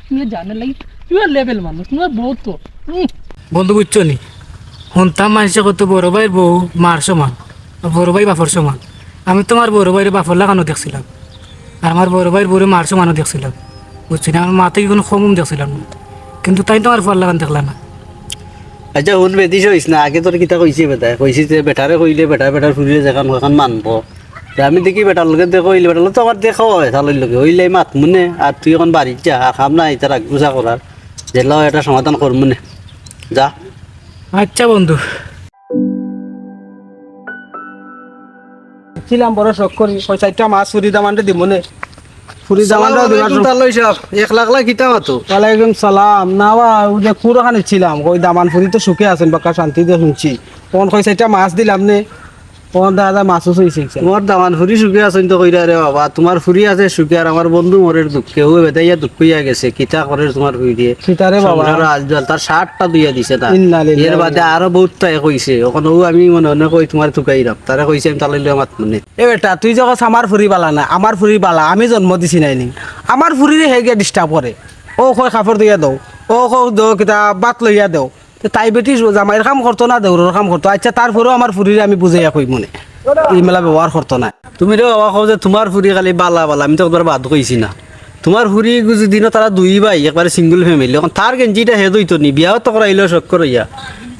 তুমি জানে লাগি, তুমি লেভেল মানুষ, তুমি বহুত তো। উম। বন্ধু বুঝছো নি? হুনতাম মানষে কইতো বড় ভাইর বউ মার সমান, আর বড় ভাই বাপর সমান। আমি তো আমার বড় ভাইরে বাপর লাখানও দেখছিলাম, আর আমার বড় ভাইর বউরে মার সমানও দেখছিলাম। বুঝছো নি? আমার মাতে কি কোনো কম দেখছিলাম না, কিন্তু তাইন তো আমার ফুয়ার লাখান দেখলা না। আচ্ছা, হুন বেদিস হইস না, আগে তোর কিতা কইছি বেটায়? কইছি যে বেটারে কইলে বেটার বেটার ফুরিরে যেখান অখান মানবো। তে আমি দেখি বেটার লগে দেখা অইলে, বেটার লগে তো আমার দেখা অয়, তার লগে অইলে মাতমুনে, আর তুই অখন বাড়িত যা, আর কাম নাই, তার আগুজা করার, যেলা অয় এটা সমাধান করমুনে। যা। আচ্ছা বন্ধু। ছিলাম বড় শখ করি, কই চাইরটা মাছ ফুরি দামানরে দিমুনে। ফুরি দামানরে সালাম দিবার আলাইকুম, শখ। তালই সাহেব। একলা একলা কিতা মাতো? ওয়ালাইকুম সালাম। না বা, ওই যে কুরো খানি ছিলাম, ওই দামান ফুরি তো সুখে আছইন, বাক্কা শান্তি দিয়া হুনছি। তখন কই চাইরটা মাছ দিলাম নে, তখন দেখা যায় মাছও চইছে। তোমার দামান ফুরি সুখে আছইন তো কইরা রে বাবা, তোমার ফুরি আছে সুখে, আর আমার বন্ধু মরের দুঃখে, ও বেদাইয়া দুঃখ অইয়া গেছে, কিতা করের তোমার ফুরি দিয়ে? কিতা রে বাবা? সংসারর আজকাল তার শার্টটা ধুইয়া দিছে না। ইন্না লিল্লাহি। এর বাদে আরো বহুত তাই কইছে, অখন ও আমি মনে মনে কই তোমার তুকাইরাম, তারে কইছি আমি তার লগে মাতমুনে। এ বেটা, তুই যে কস আমার ফুরি বালা না, আমার ফুরি বালা, আমি জন্ম দিছি নাইনি। আমার ফুরিরে হে গিয়া disturb করে। ও কয় কাপড় ধুইয়া দেও, ও কয় দেও কিতা ভাত লইয়া দেও। তে তাই বেটি জামাইর কাম করতো না, দেওরর কাম করতো। আচ্ছা, তারপরেও আমার ফুরিরে আমি বুঝাইয়া কইমুনে, ই মেলা ব্যবহার করতো না। তুমি রে বাবা কও যে তোমার ফুরি খালি বালা বালা, আমি তো একবার বাদ কইছি না। তোমার ফুরি যদি দিনও তারা দুই ভাই, একবারে single family, অখন তার গেঞ্জিটা হে ধুইতো নি, বিয়াও তো করাইলো শখ করিয়া।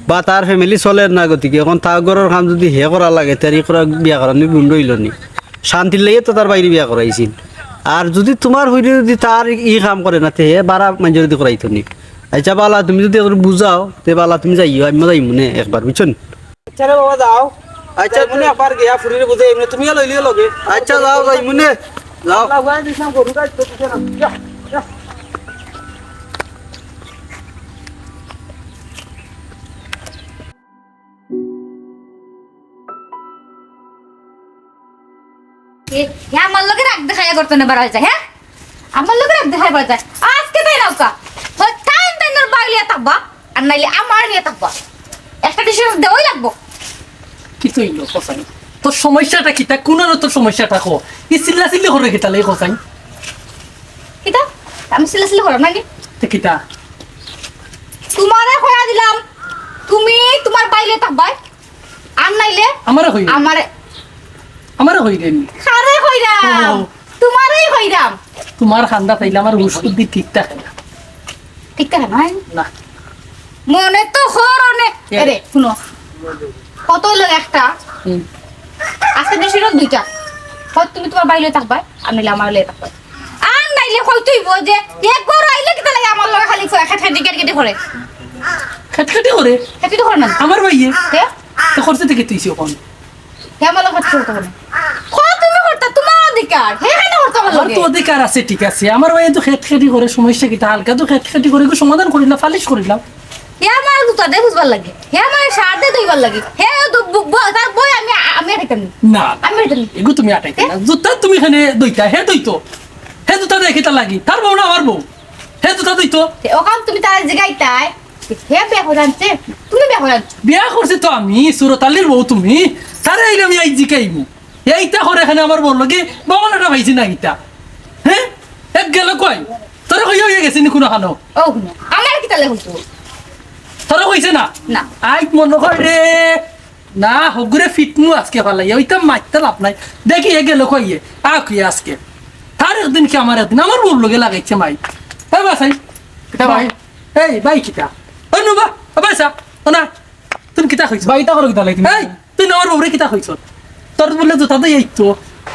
বা তার family চলের না গতিকে, অখন তার ঘরর কাম যদি হে করা লাগে, তার ই করা বিয়া করানি ভুল অইলো নি। শান্তির লাগিয়া তো তার বাইরে বিয়া করাইছিল। আর যদি তোমার ফুরি যদি তার ই কাম করে না, তে হে বারা মানষর দি করাইতো নি। আচ্ছা বালা, তুমি যদি একটু বুঝাও, তে বালা তুমি যাইও, আমিও যাইমুনে একবার, বুঝছো নি? আচ্ছা রে বাবা, যাও। আচ্ছা, যাইমুনে একবার গিয়া ফুরিরে বুঝাইমুনে, তুমিও লইলিও লগে। আচ্ছা, যাও, যাইমুনে, যাও। লাগুয়াই দিস না, গরু গাছ তো দিছে না। যা, যা। এ, এ আমার লগে রাগ দেখাইয়া করতে না বাড়ায় যায়, হ্যাঁ? আমার লগে রাগ দেখাইয়া বাড়ায় যায়। আজকে তাই নৌকা। হয় তাই তাই তোর বাড়ি লিয়া থাকবা, আর নাইলে আমার লিয়া থাকবা। একটা decision দেওয়াই লাগবো। কিতা অইলো, কসাই? তোর সমস্যাটা কিতা? কুনানো তোর সমস্যাটা ক? ই চিল্লা চিল্লি করে কিতা লাগি, কসাই? কিতা? আমি চিল্লা চিল্লি করাম না নি? তে কিতা? তোমারে কইয়া দিলাম, তুমি তোমার বাইরে থাকবায়, আর নাইলে আমারে কইরে। আমারে আমারে কইরে নি? কারে কইরাম? ও। তোমারেই কইরাম। তোমার কান্দা চাইলে আমার হুশ বুদ্ধি ঠিক থাকে না। ঠিক থাকে না? না। মনে তো খর অনে-, এ। এরে, হুনো। কত অইলো একটা? হুম। আজকে দেশে রোদ দুইটা। কত তুমি তোমার বাইরে থাকবায়, আর নাইলে আমার লগে থাকবায়। আর নাইলে কইতে অইবো যে এক ঘর আইলে কিতা লাগে আমার লগে খালি ফ-, খেটখেটি, খেটখেটি করে। খেটখেটি করে? খেটখেটি করে না। আমার ভাইয়ে? কে? তো করছে থেকে তুই অখন। হে আমার লগে খেটখেটি করতে পারে। কও তুমি করতা, তোমার অধিকার। হে কেন করতে আমার আমার লগে? তো অধিকার আছে, ঠিক আছে। আমার ভাইয়ে তো খেটখেটি করে, সমস্যা কিতা? হালকা তো খেটখেটি করে, একটু সমাধান করিলাম, ফালিশ করিলাম। হে আমার জুতা দে বুঝবার লাগে। হে আমার শার্ট দে ধইবার লাগে। হে তো ব-, ব-, তার বই আমি, আমি আর খাইতাম না। না, আমি আর খাইতাম না। এগু তুমি আটাইতে না। হে? জুতা তুমি এখানে দইতা, হে দইতো। হে জুতা দেখে তার লাগি। তার বউ না আমার বউ। হে জুতা দইতো। তে অখন তুমি তারে জিগাইতায়, হে বিয়া করে আনছে, তুমি বিয়া করে আনছো। বিয়া করছি তো আমি, সুরত আলীর বউ তুমি। তারে আইলে আমি আইজ জিকাইমু। এইটা করে এখানে আমার বউর লগে বামন একটা পাইছি না কিতা? হ্যাঁ? এক গেল কই? তোরে কইয়া অইয়া গেছে নি কুনুখানো? ও হুনো, আমার কিতা লেখো তো? তোরে কইছে না? না। আইজ মনে কর রে, না, হগুরে ফিটমু আজকে ফালাই, ওইটা মারতে লাভ নাই। দেখি এ গেল কইয়ে, আ কইয়ে আজকে। তার একদিন কি আমার একদিন, আমার বউর লগে লাগাইছে মাই। এ বাসাই, কিতা ভাই? এই ভাই কিতা? ও নুবা, ও বাসা, ও না। তুমি কিতা কইছো? ভাই, ইতা করো কিতা লাগি তুমি? এই, তুই না আমার বউরে কিতা কইছস? তোর বুলে জুতা দই আইতো,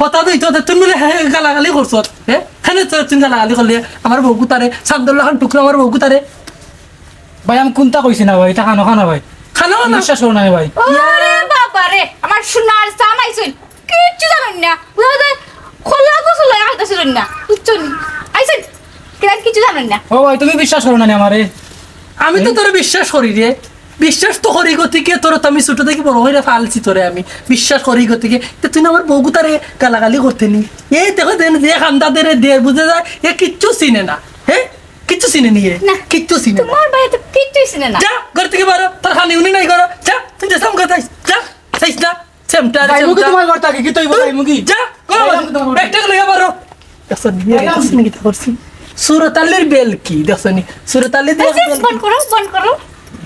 কথা দই তো, তুই বুলে হে গালাগালি করছস, হে? হেনে তোর তুই গালাগালি করলে, আমার বউ গুতারে, সান্দুল্লাহ খান টুকরা আমার বউ গুতারে। ভাই, আমি কুনতা কইছি না ভাই, ইতা খানো খানা ভাই। খানো না? বিশ্বাস করো না ভাই। ওরে বাবা রে, আমার সোনার চান আইছইন। কিচ্ছু জানইন না। বুঝা যায়, খোলা গোসল লয়া আইতাছইন না। বুঝছো নি? আইছইন, কিচ্ছু জানইন না। ও ভাই, তুমি বিশ্বাস করো না নি আমারে? আমি তো তোরে বিশ্বাস করি রে। বিশ্বাস তো করি গতিকে, তোরে তো আমি ছোট থাকি বড় করিয়া পালছি তোরে আমি। বিশ্বাস করি গতিকে, তে তুই না আমার বউগুতারে গালাগালি করতে নি। এই দেখো দেন যে কান্দা দেরে দের বুঝে যায়, এ কিচ্ছু চিনে না। হ্যাঁ, কিচ্ছু চিনে নি এ। না, কিচ্ছু চিনে না। তোমার ভাই তো কিচ্ছুই চিনে না। যা, ঘর থাকি বারো, তোর খানি উনি নাই করো। যা, তুই যে সামগা থাইস, যা, থাইস না। সেমটা রে, যাইমু কি সেমটা। তোমার ঘর থাকি? কিতা অইবো, তুই যাইমু কি? যা, ঘর। যাইলাম তো তোমার ঘর থাকি। একটা লইয়া বারো। দেখছো নি, এ যাইলাম। দেখছো নি কিতা করছি? সুরত আলীর বেল কি? দেখছো নি? সুরত আলী দিয়ে এই যে বেল বন্ধ কি? করো, বন্ধ করো।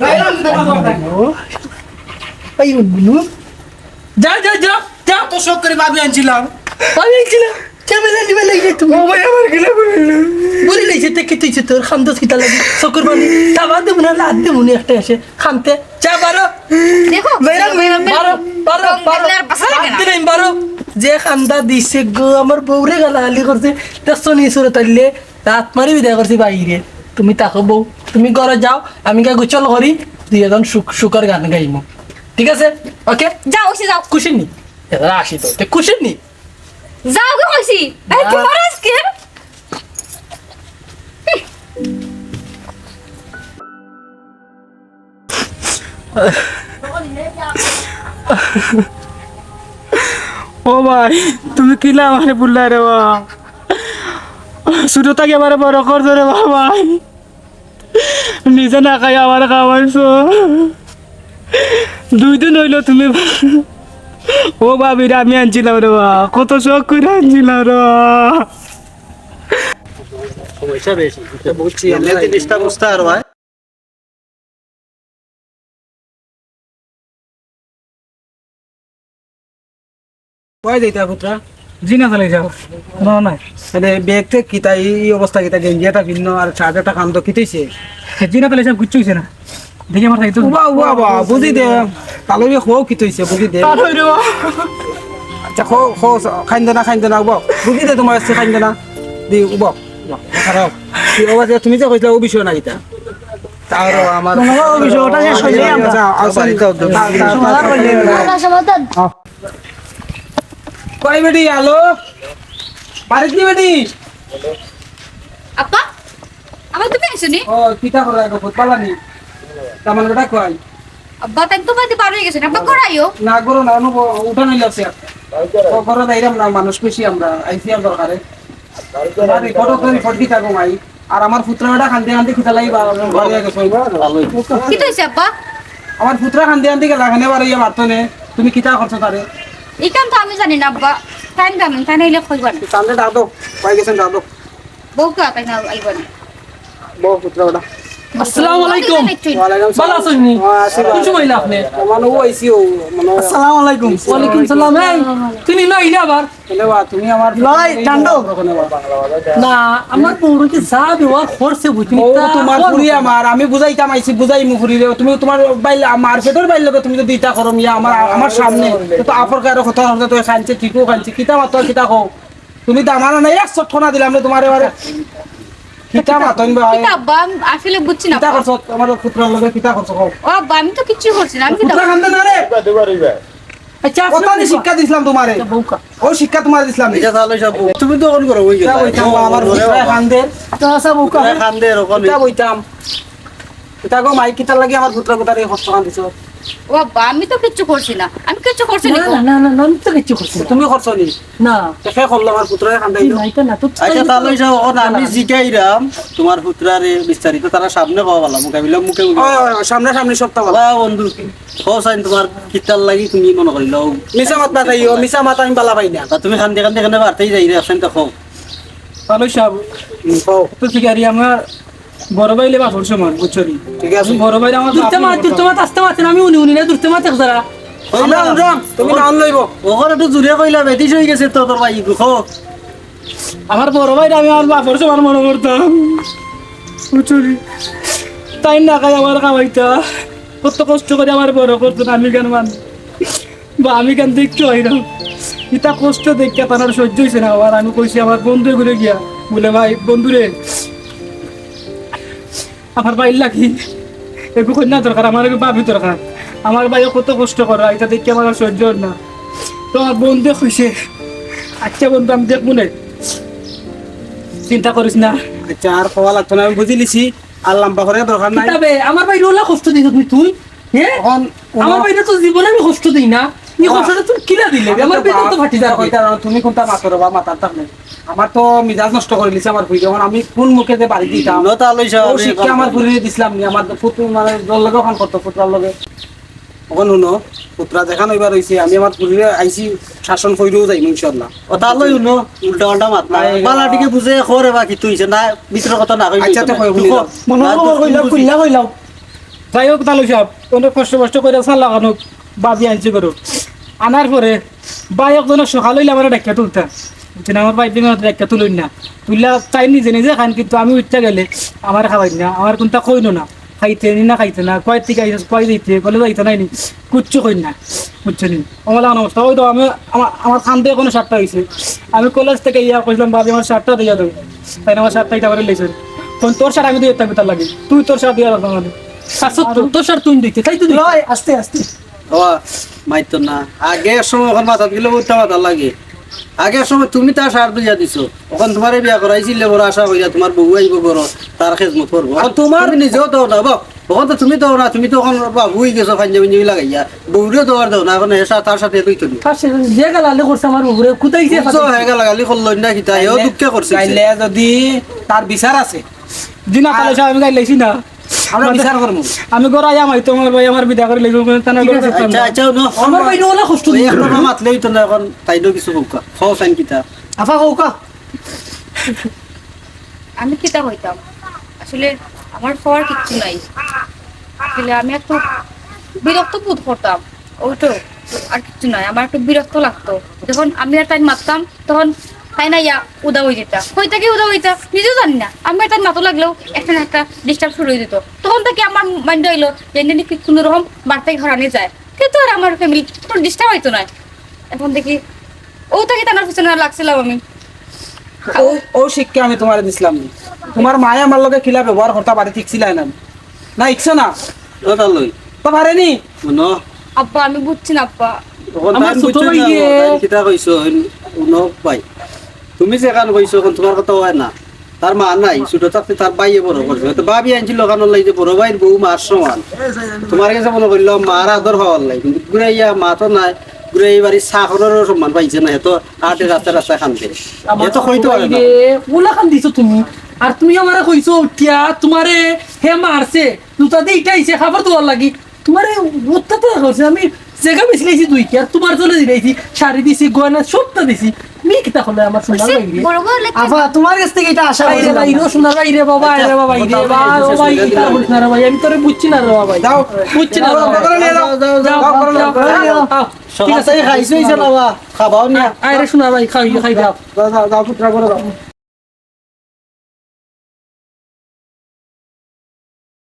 যাইলাম তো তোমার ঘর থাকি। ও, এই উন্নু। যা, যা, যা, যা। তো শখ করি ভাবি আনছিলাম। ভাবি আনছিলাম। ক্যামেরা নিবে লাগবে তুমি। ও ভাই, আমার গিলা বলিল। বলি নাই যে, দেখি তুই যে তোর খান্দস কিতা লাগি। চকুর পানি। তাবা দেবো না, লাত দেবো না একটা এসে। খানতে। যা, বারো। দেখো, বাইরে, বাইরে, বাইরে। বারো, বারো, রং বারো। দেখলে আর বাসা লাগে না। লাত দিলাম, বারো। যে কান্দা দিছে গো, আমার বউরে গালাগালি করছে। দেখছো নি সুরত আলীরে? লাত মারি বিদায় করছি বাইরে। তুমি থাকো বউ, তুমি ঘরে যাও, আমি গিয়া গোসল করি, দুই একজন সুখ, সুখর গান গাইমু। ঠিক আছে? ওকে? যাও, অইছে যাও। খুশি নি? এবার আসি তো, তে খুশি নি? যাও গো কইছি। এই যা। তোমার আজকে। ও ভাই, তুমি কিলা আমারে ভুললায় রে বা? ছোট থাকি আমারে বড় করছো রে বা ভাই। নিজে না খাই আমারে খাওয়াইছো। দুই দিন অইলো তুমি। ও ভাবিরে আমি আনছিলাম রে বা, কত শখ করি আনছিলাম রে বা। সমস্যা বেশি, বুঝছি, আমরা এমনিতে জিনিসটা বুঝতে আর ভাই। কই যাইতা পুত্রা? জি না, তাহলে যাও। না, না। মানে, ব্যাগ থেকে কিতা, এই, এই অবস্থা কিতা, গেঞ্জি একটা ভিন্ন আর শার্ট একটা খান তো কিতা অইছে? জি না, তাহলে সব কিচ্ছু অইছে না। দেখি আমার সাইড তো উবা, উবা, উবা, বুঝি দে। তাহলে রে, হো, কিতা অইছে, বুঝি দে। তাহলে রে, উবা। আচ্ছা, হো, হো, খাইন দে না, খাইন দে না, উবা। বুঝি দে তোমার আছে, খাইন দে না। দি, উবা। খারাপ। কি অবস্থা, তুমি যে কইছিলা, ও বিষয় না কিতা? তাও আমার না, না, ও বিষয়, ওটা শেষ হইলে আমরা আচ্ছা, আচ্ছা, সমাধান করলে। না, না, সমাধান। কই বেটি, আলো? বাড়িত নি বেটি? আব্বা, আব্বা, তুমি আইছো নি? ও, কিতা করো গো, বুঝ পালা নি? তার মানে বেটা কই? আব্বা, তাই তো বাদে বার হয়ে গেছেন। আব্বা, ঘরে আইও। না, ঘরে না, অন্য ব-, উঠান হইলে আছে। ও, ঘরে যাইরাম না, মানুষ খুশি আমরা, আইছি আর দরকারে। আরে, ফটো তো আমি ফটকি থাকো মাই। আর আমার পুত্র বেটা কান্দি কান্দি কিতা লাগি বা-, বাড়ি গেছে। কিতা অইছে আব্বা? আমার পুত্র কান্দি কান্দি গেলা, এখানে বার হইয়া মারতো নে। তুমি কিতা করছো তারে? ইখান তো আমি জানি না আব্বা। তাই জানেন, তাই নাইলে কইবা না। তাহলে ডাক দাও, কই গেছেন ডাক দাও। বউকা তাই না আইবা না। বউ পুত্র বেটা। আসসালামু আলাইকুম। ওয়ালাইকুম আসসালাম। ভালো আছেন নি? হ্যাঁ, আছি ভাই। কোন সময় আইলা আপনি? মানে ও আইছি ও, মানে ও আসসালামু আলাইকুম। ওয়ালাইকুম সালাম। এই, তুমি না আইলা আবার? কেনে বা, তুমি আমার লয়, ঠান্ডা। না, আমার বউরে কি যা ব্যবহার করছে, বুঝ তুমি ও, তা তোমার করো। ফুরি আমার, আমি বুঝাইতাম আইছি, বুঝাইমু ফুরিরে। তুমি তোমার বাইল, আমার পেটর বাইল লগে তুমি যদি ইতা করো মিয়া, আমার, আমার সামনে, তো আপর কারো কথা শুনতে তো খাইছে, ঠিকও খাইছে, কিতা মাতো, কিতা কও? তুমি দামানা নাই, এক চট না দিলাম রে তোমার এবারে। কিতা মাতইন বা? কিতা আব্বা, আমি আসলে বুঝছি না। কিতা করছো? আমার পুত্রর লগে কিতা করছো, কও? ও আব্বা, আমি তো কিচ্ছু করছি না, আমি কিতা পুত্র কান্দে না রে। আচ্ছা, কথা আপনি নি শিক্ষা দিছিলাম তোমারে। আচ্ছা, বউকা। ও শিক্ষা তোমারে দিছিলাম। এটা তাহলে সব বউ। তুমি তো অখন করো, ওই কিতা গেলা। কইতাম বা, আমার পুত্র কান্দে। তো আচ্ছা, বউকা। পুত্র কান্দে এরকম। কিতা কইতাম? কিতা গো মাই, কিতার লাগি আমার পুত্র কুতারে কষ্ট কান্দিছো? ও আব্বা, আমি তো কিচ্ছু করছি না, আমি কিচ্ছু করছি না, না। না, না, না, না, আমি তো কিচ্ছু করছি না। তুমি করছো নি? না। তো কে করলো আমার পুত্ররে কান্দাইলো? না, এটা না, তো আচ্ছা, তাহলে ওই যে ওখানে আমি জিগাইরাম, তোমার পুত্রারে বিস্তারিত তারা সামনে কওয়া ভালা, মুখে মিলে মুখে মুখে। ওই, ওই, ওই, সামনাসামনি সবটা ভালা। বা বন্ধু, কও চাইন তোমার কিতার লাগি তুমি মনে করিলাও? মিছা মাত না তাইও, মিছা মাত আমি বালা পাই না। তা তুমি কান্দি কান্দি কেনে বাড়তেই যাই রে, আছেন তো কও। তাহলে সাহেব, হুম, কও। তো ঠিক আছে, আমার বড় ভাইলে বাপর সমান, বুঝছো নি? ঠিক আছে। বড় ভাইরে আমার দূরতে বাপর মাত, সমান। দূরতে মাত, আস্তে মাত, আমি উনি উনি না, দূরতে মাত এক জারা। কইলাম, আমরা উঠাম। তুমি নাম লইব। ওখানে একটু জুরে কইলা, বেটিস হয়ে গেছে তো তোর ভাই, কও। আমার বড় ভাইরে আমি আমার বাপর সমান মনে করতাম। বুঝছো নি? তাই না খাই আমার খাওয়াইতা। কত কষ্ট করে আমার বড় করতো না, আমি কেন মান? বা আমি কেন দেখতে হয় না? ইতা কষ্ট দেখিয়া তার আর সহ্য হইছে না। আর আমি কইছি আমার বন্ধু ঘুরে গিয়া, বলে, "ভাই, বন্ধুরে, আমার ভাইর লাগি একটু কন্যা দরকার, আমার একটু ভাবি দরকার। আমার ভাইও কত কষ্ট করে, এটা দেখে আমার আর সহ্য হয় না।" তো আমার বন্ধু কইছে, "আচ্ছা বন্ধু, আমি দেখবো না, চিন্তা করিস না।" আচ্ছা, আর কওয়া লাগতো না, আমি বুঝি লিছি, আর লম্বা করে দরকার নাই। কিতাবে, আমার ভাইরে ওলা কষ্ট দিছ তুই, তুই? এ? অখন আমার ভাইরে তো জীবনে আমি কষ্ট দেই না। ই কষ্টটা তুমি কিলা দিলে? আমার বেতন তো ফাটি যাবে। তুমি কোনটা মাতো রে বা, মাতার থাক নাই। আমার তো মিজাজ নষ্ট করিলিছে আমার ফুড়িয়ে। অখন আমি কোন মুখে যে বাড়ি দিতাম? হুনো তা লইছো, ও শিক্ষা আমার ফুড়িয়ে দিছলাম নি, আমার পুত্র মানে দল লগে অখন করতো, পুত্রার লগে। অখন হুনো, পুত্রা যেখান অইবার অইছে, আমি আমার ফুড়িরে আইছি শাসন কইরো যাইমু ইনশাআল্লাহ। ও তা লই হুনো, উল্টা পাল্টা মাত না। বালা টিকে বুঝে কও রে বা কিতা অইছে না, ভিতরে কথা না কই। আচ্ছা, তো কই হুনি দাও। মনে হয় কইলাও, কইলাও। যাই হোক, তালু সাহেব, অনেক কষ্ট মষ্ট কইরা চাল লাগানো, ভাবি আনছি করো। আনার পরে ভাই একজনের সকাল অইলে আমারে ডাকিয়া তুলতা। বুঝছেন, আমার ভাই দিনে ডাকিয়া তুলইন না। তুললা তাই নিজে নিজে খাইন, কিন্তু আমি উঠতে গেলে আমারে খাওয়াইন না, আমার কোনটা কইন না। খাইতে নি না খাইতে না, কয় টিকা আইছস, কয় দিতে, কলেজ যাইতে নাই নি, কিচ্ছু কইন না। বুঝছেন নি? অমলা অবস্থা, ওই তো আমি, আমার, আমার কান্দে এখনো সাতটা অইছে। আমি কলেজ থেকে ইয়া কইছিলাম, "ভাবি, আমার শার্টটা দিয়া দেও।" তাই না, আমার শার্টটা ইটা করে লইছেন। তখন তোর শার্ট আমি দিয়ে থাকবি তার লাগি। তুই তোর শার্ট দিয়ে রাখবি আমারে। শার্ট তো, তোর শার্ট তুই দিতে, তাই তো দিতে। লয়, আস্তে, আস্তে। ও, মাইতো না। আগে এক সময় অখন মাথাত গেলে উল্টা মাথা লাগে। আগে এক সময় তুমি তার শার্ট দিয়া দিছো। অখন তুমারে বিয়া করাইছিলে বড় আশা করিয়া, তুমার বউ আইবো ঘরো, তার খেজমত করবো। আর তুমার তুমি নিজেও দেও না, বাপ। অখন তো তুমি দেও না, তুমি তো অখন বাবু অই গেছো, পাঞ্জাবি-উঞ্জাবি লাগাইয়া। বউরেও দেওয়ার দেও না, অখন এসা তার সাথে তুই তো নি। তার সাথে যে গালাগালি করছে আমার উপরে, কোথায় গেছে বুঝছো, হে গালাগালি করলো না কিতা, হেও দুঃখে করছে। গাইলে যদি তার বিচার আছে। জি না, তাহলে সাহেব, আমি গাইলাইছি না। আমরা বিচার করমু। আমি ঘর আইয়া মাই তোমার ভাই আমার বিদায় করে লইব, তানা ঠিক আছে। আচ্ছা, আচ্ছা, হুনো। আমার ভাই ওলা কষ্ট ওই দিছে। একটা মাতলেই তো না, অখন তাইনও কিছু কউক্কা। কও চাইন কিতা? আফা কউক্কা। আমি কিতা কইতাম? আসলে আমার কওয়ার কিচ্ছু নাই। আসলে আমি একটু বিরক্ত বোধ করতাম। ওই তো, আর কিচ্ছু নাই। আমার একটু বিরক্ত লাগতো। যখন আমি আর তাইন মাততাম, তখন তাইন আইয়া উদা অই যেতা। কই থাকি উদা অইতা? নিজেও জানি না। আমি আর তাইন মাতো লাগলেও একটা না একটা disturb শুরু অই যেত। তখন থাকি আমার mind অইলো যে এনে নাকি কুনু রকম বাড়ি থাকি হরানি যায়। কিন্তু আর আমার family কোনো disturb অইতো নায়। অখন দেখি, ও থাকি তানার পিছনে আর লাগছিলাম আমি। ও, ও শিক্ষা আমি তুমারে দিছলাম নি। তুমার মায়ে আমার লগে কিলা ব্যবহার করতা বাড়িত শিখছিলা না? না, শিখছো না? ও তা লই। তো পারেনি? হুনো। আব্বা, আমি বুঝছি না, আব্বা। অখন আমার তাইন ছোট বুঝছো ভাই না, রে। তাইন কিতা কইছো, হুনো ভাই। তুমি যেখান কইছো, অখন তুমার কথা অয় না। তার মা নাই, ছোট থাকতে তার ভাইয়ে বড় করছে। তো ভাবি আনছিল অখানর লাগি যে বড় ভাইর বউ মার সমান। তুমার গেছে মনে করিল মার আদর পাওয়ার লাগি, কিন্তু ঘুরাইয়া মা তো নাই, ঘুরাই বাড়ির চাকররও সম্মান পাইছে না, এত আটে রাস্তায় রাস্তায় কান্দে। আমার এ তো কইতে পারে না। রে, ওলা কান্দিছো তুমি। আর তুমি আমারে কইছো উঠিয়া, তুমারে হে মারছে, জুতা দিয়া ইটা আইছে, খাবার দেওয়ার লাগি। তুমারে উত্তাতে করছে, আমি জাগা বেশি লাইছি দুই কি, আর তুমার জন্য দিলাইছি, শাড়ি দিছি, গয়না সবটা দিছি। মি কিতা করলে আমার সোনার ভাই রে? বড় বড় লেখা। আফা, তুমার গেছ থাকি ইটা আশা করি না। ভাই রে, সোনার ভাই রে, বাবা, আরে বাবা, ভাই রে, বা, ও ভাই, কিতা করিস না রে ভাই, আমি তোরে বুঝছি না রে বাবা, ভাই। যাও। বুঝছি না রে বাবা। যাও, যাও, যাও, যাও, যাও, যাও, যাও। যাও। ঠিক আছে, খাইছো, হইছে না বা? খাবাও না। আয় রে সোনার ভাই, খাই, খাই দাও। যাও, যাও, যাও, পুত্রা, ঘরো যাও।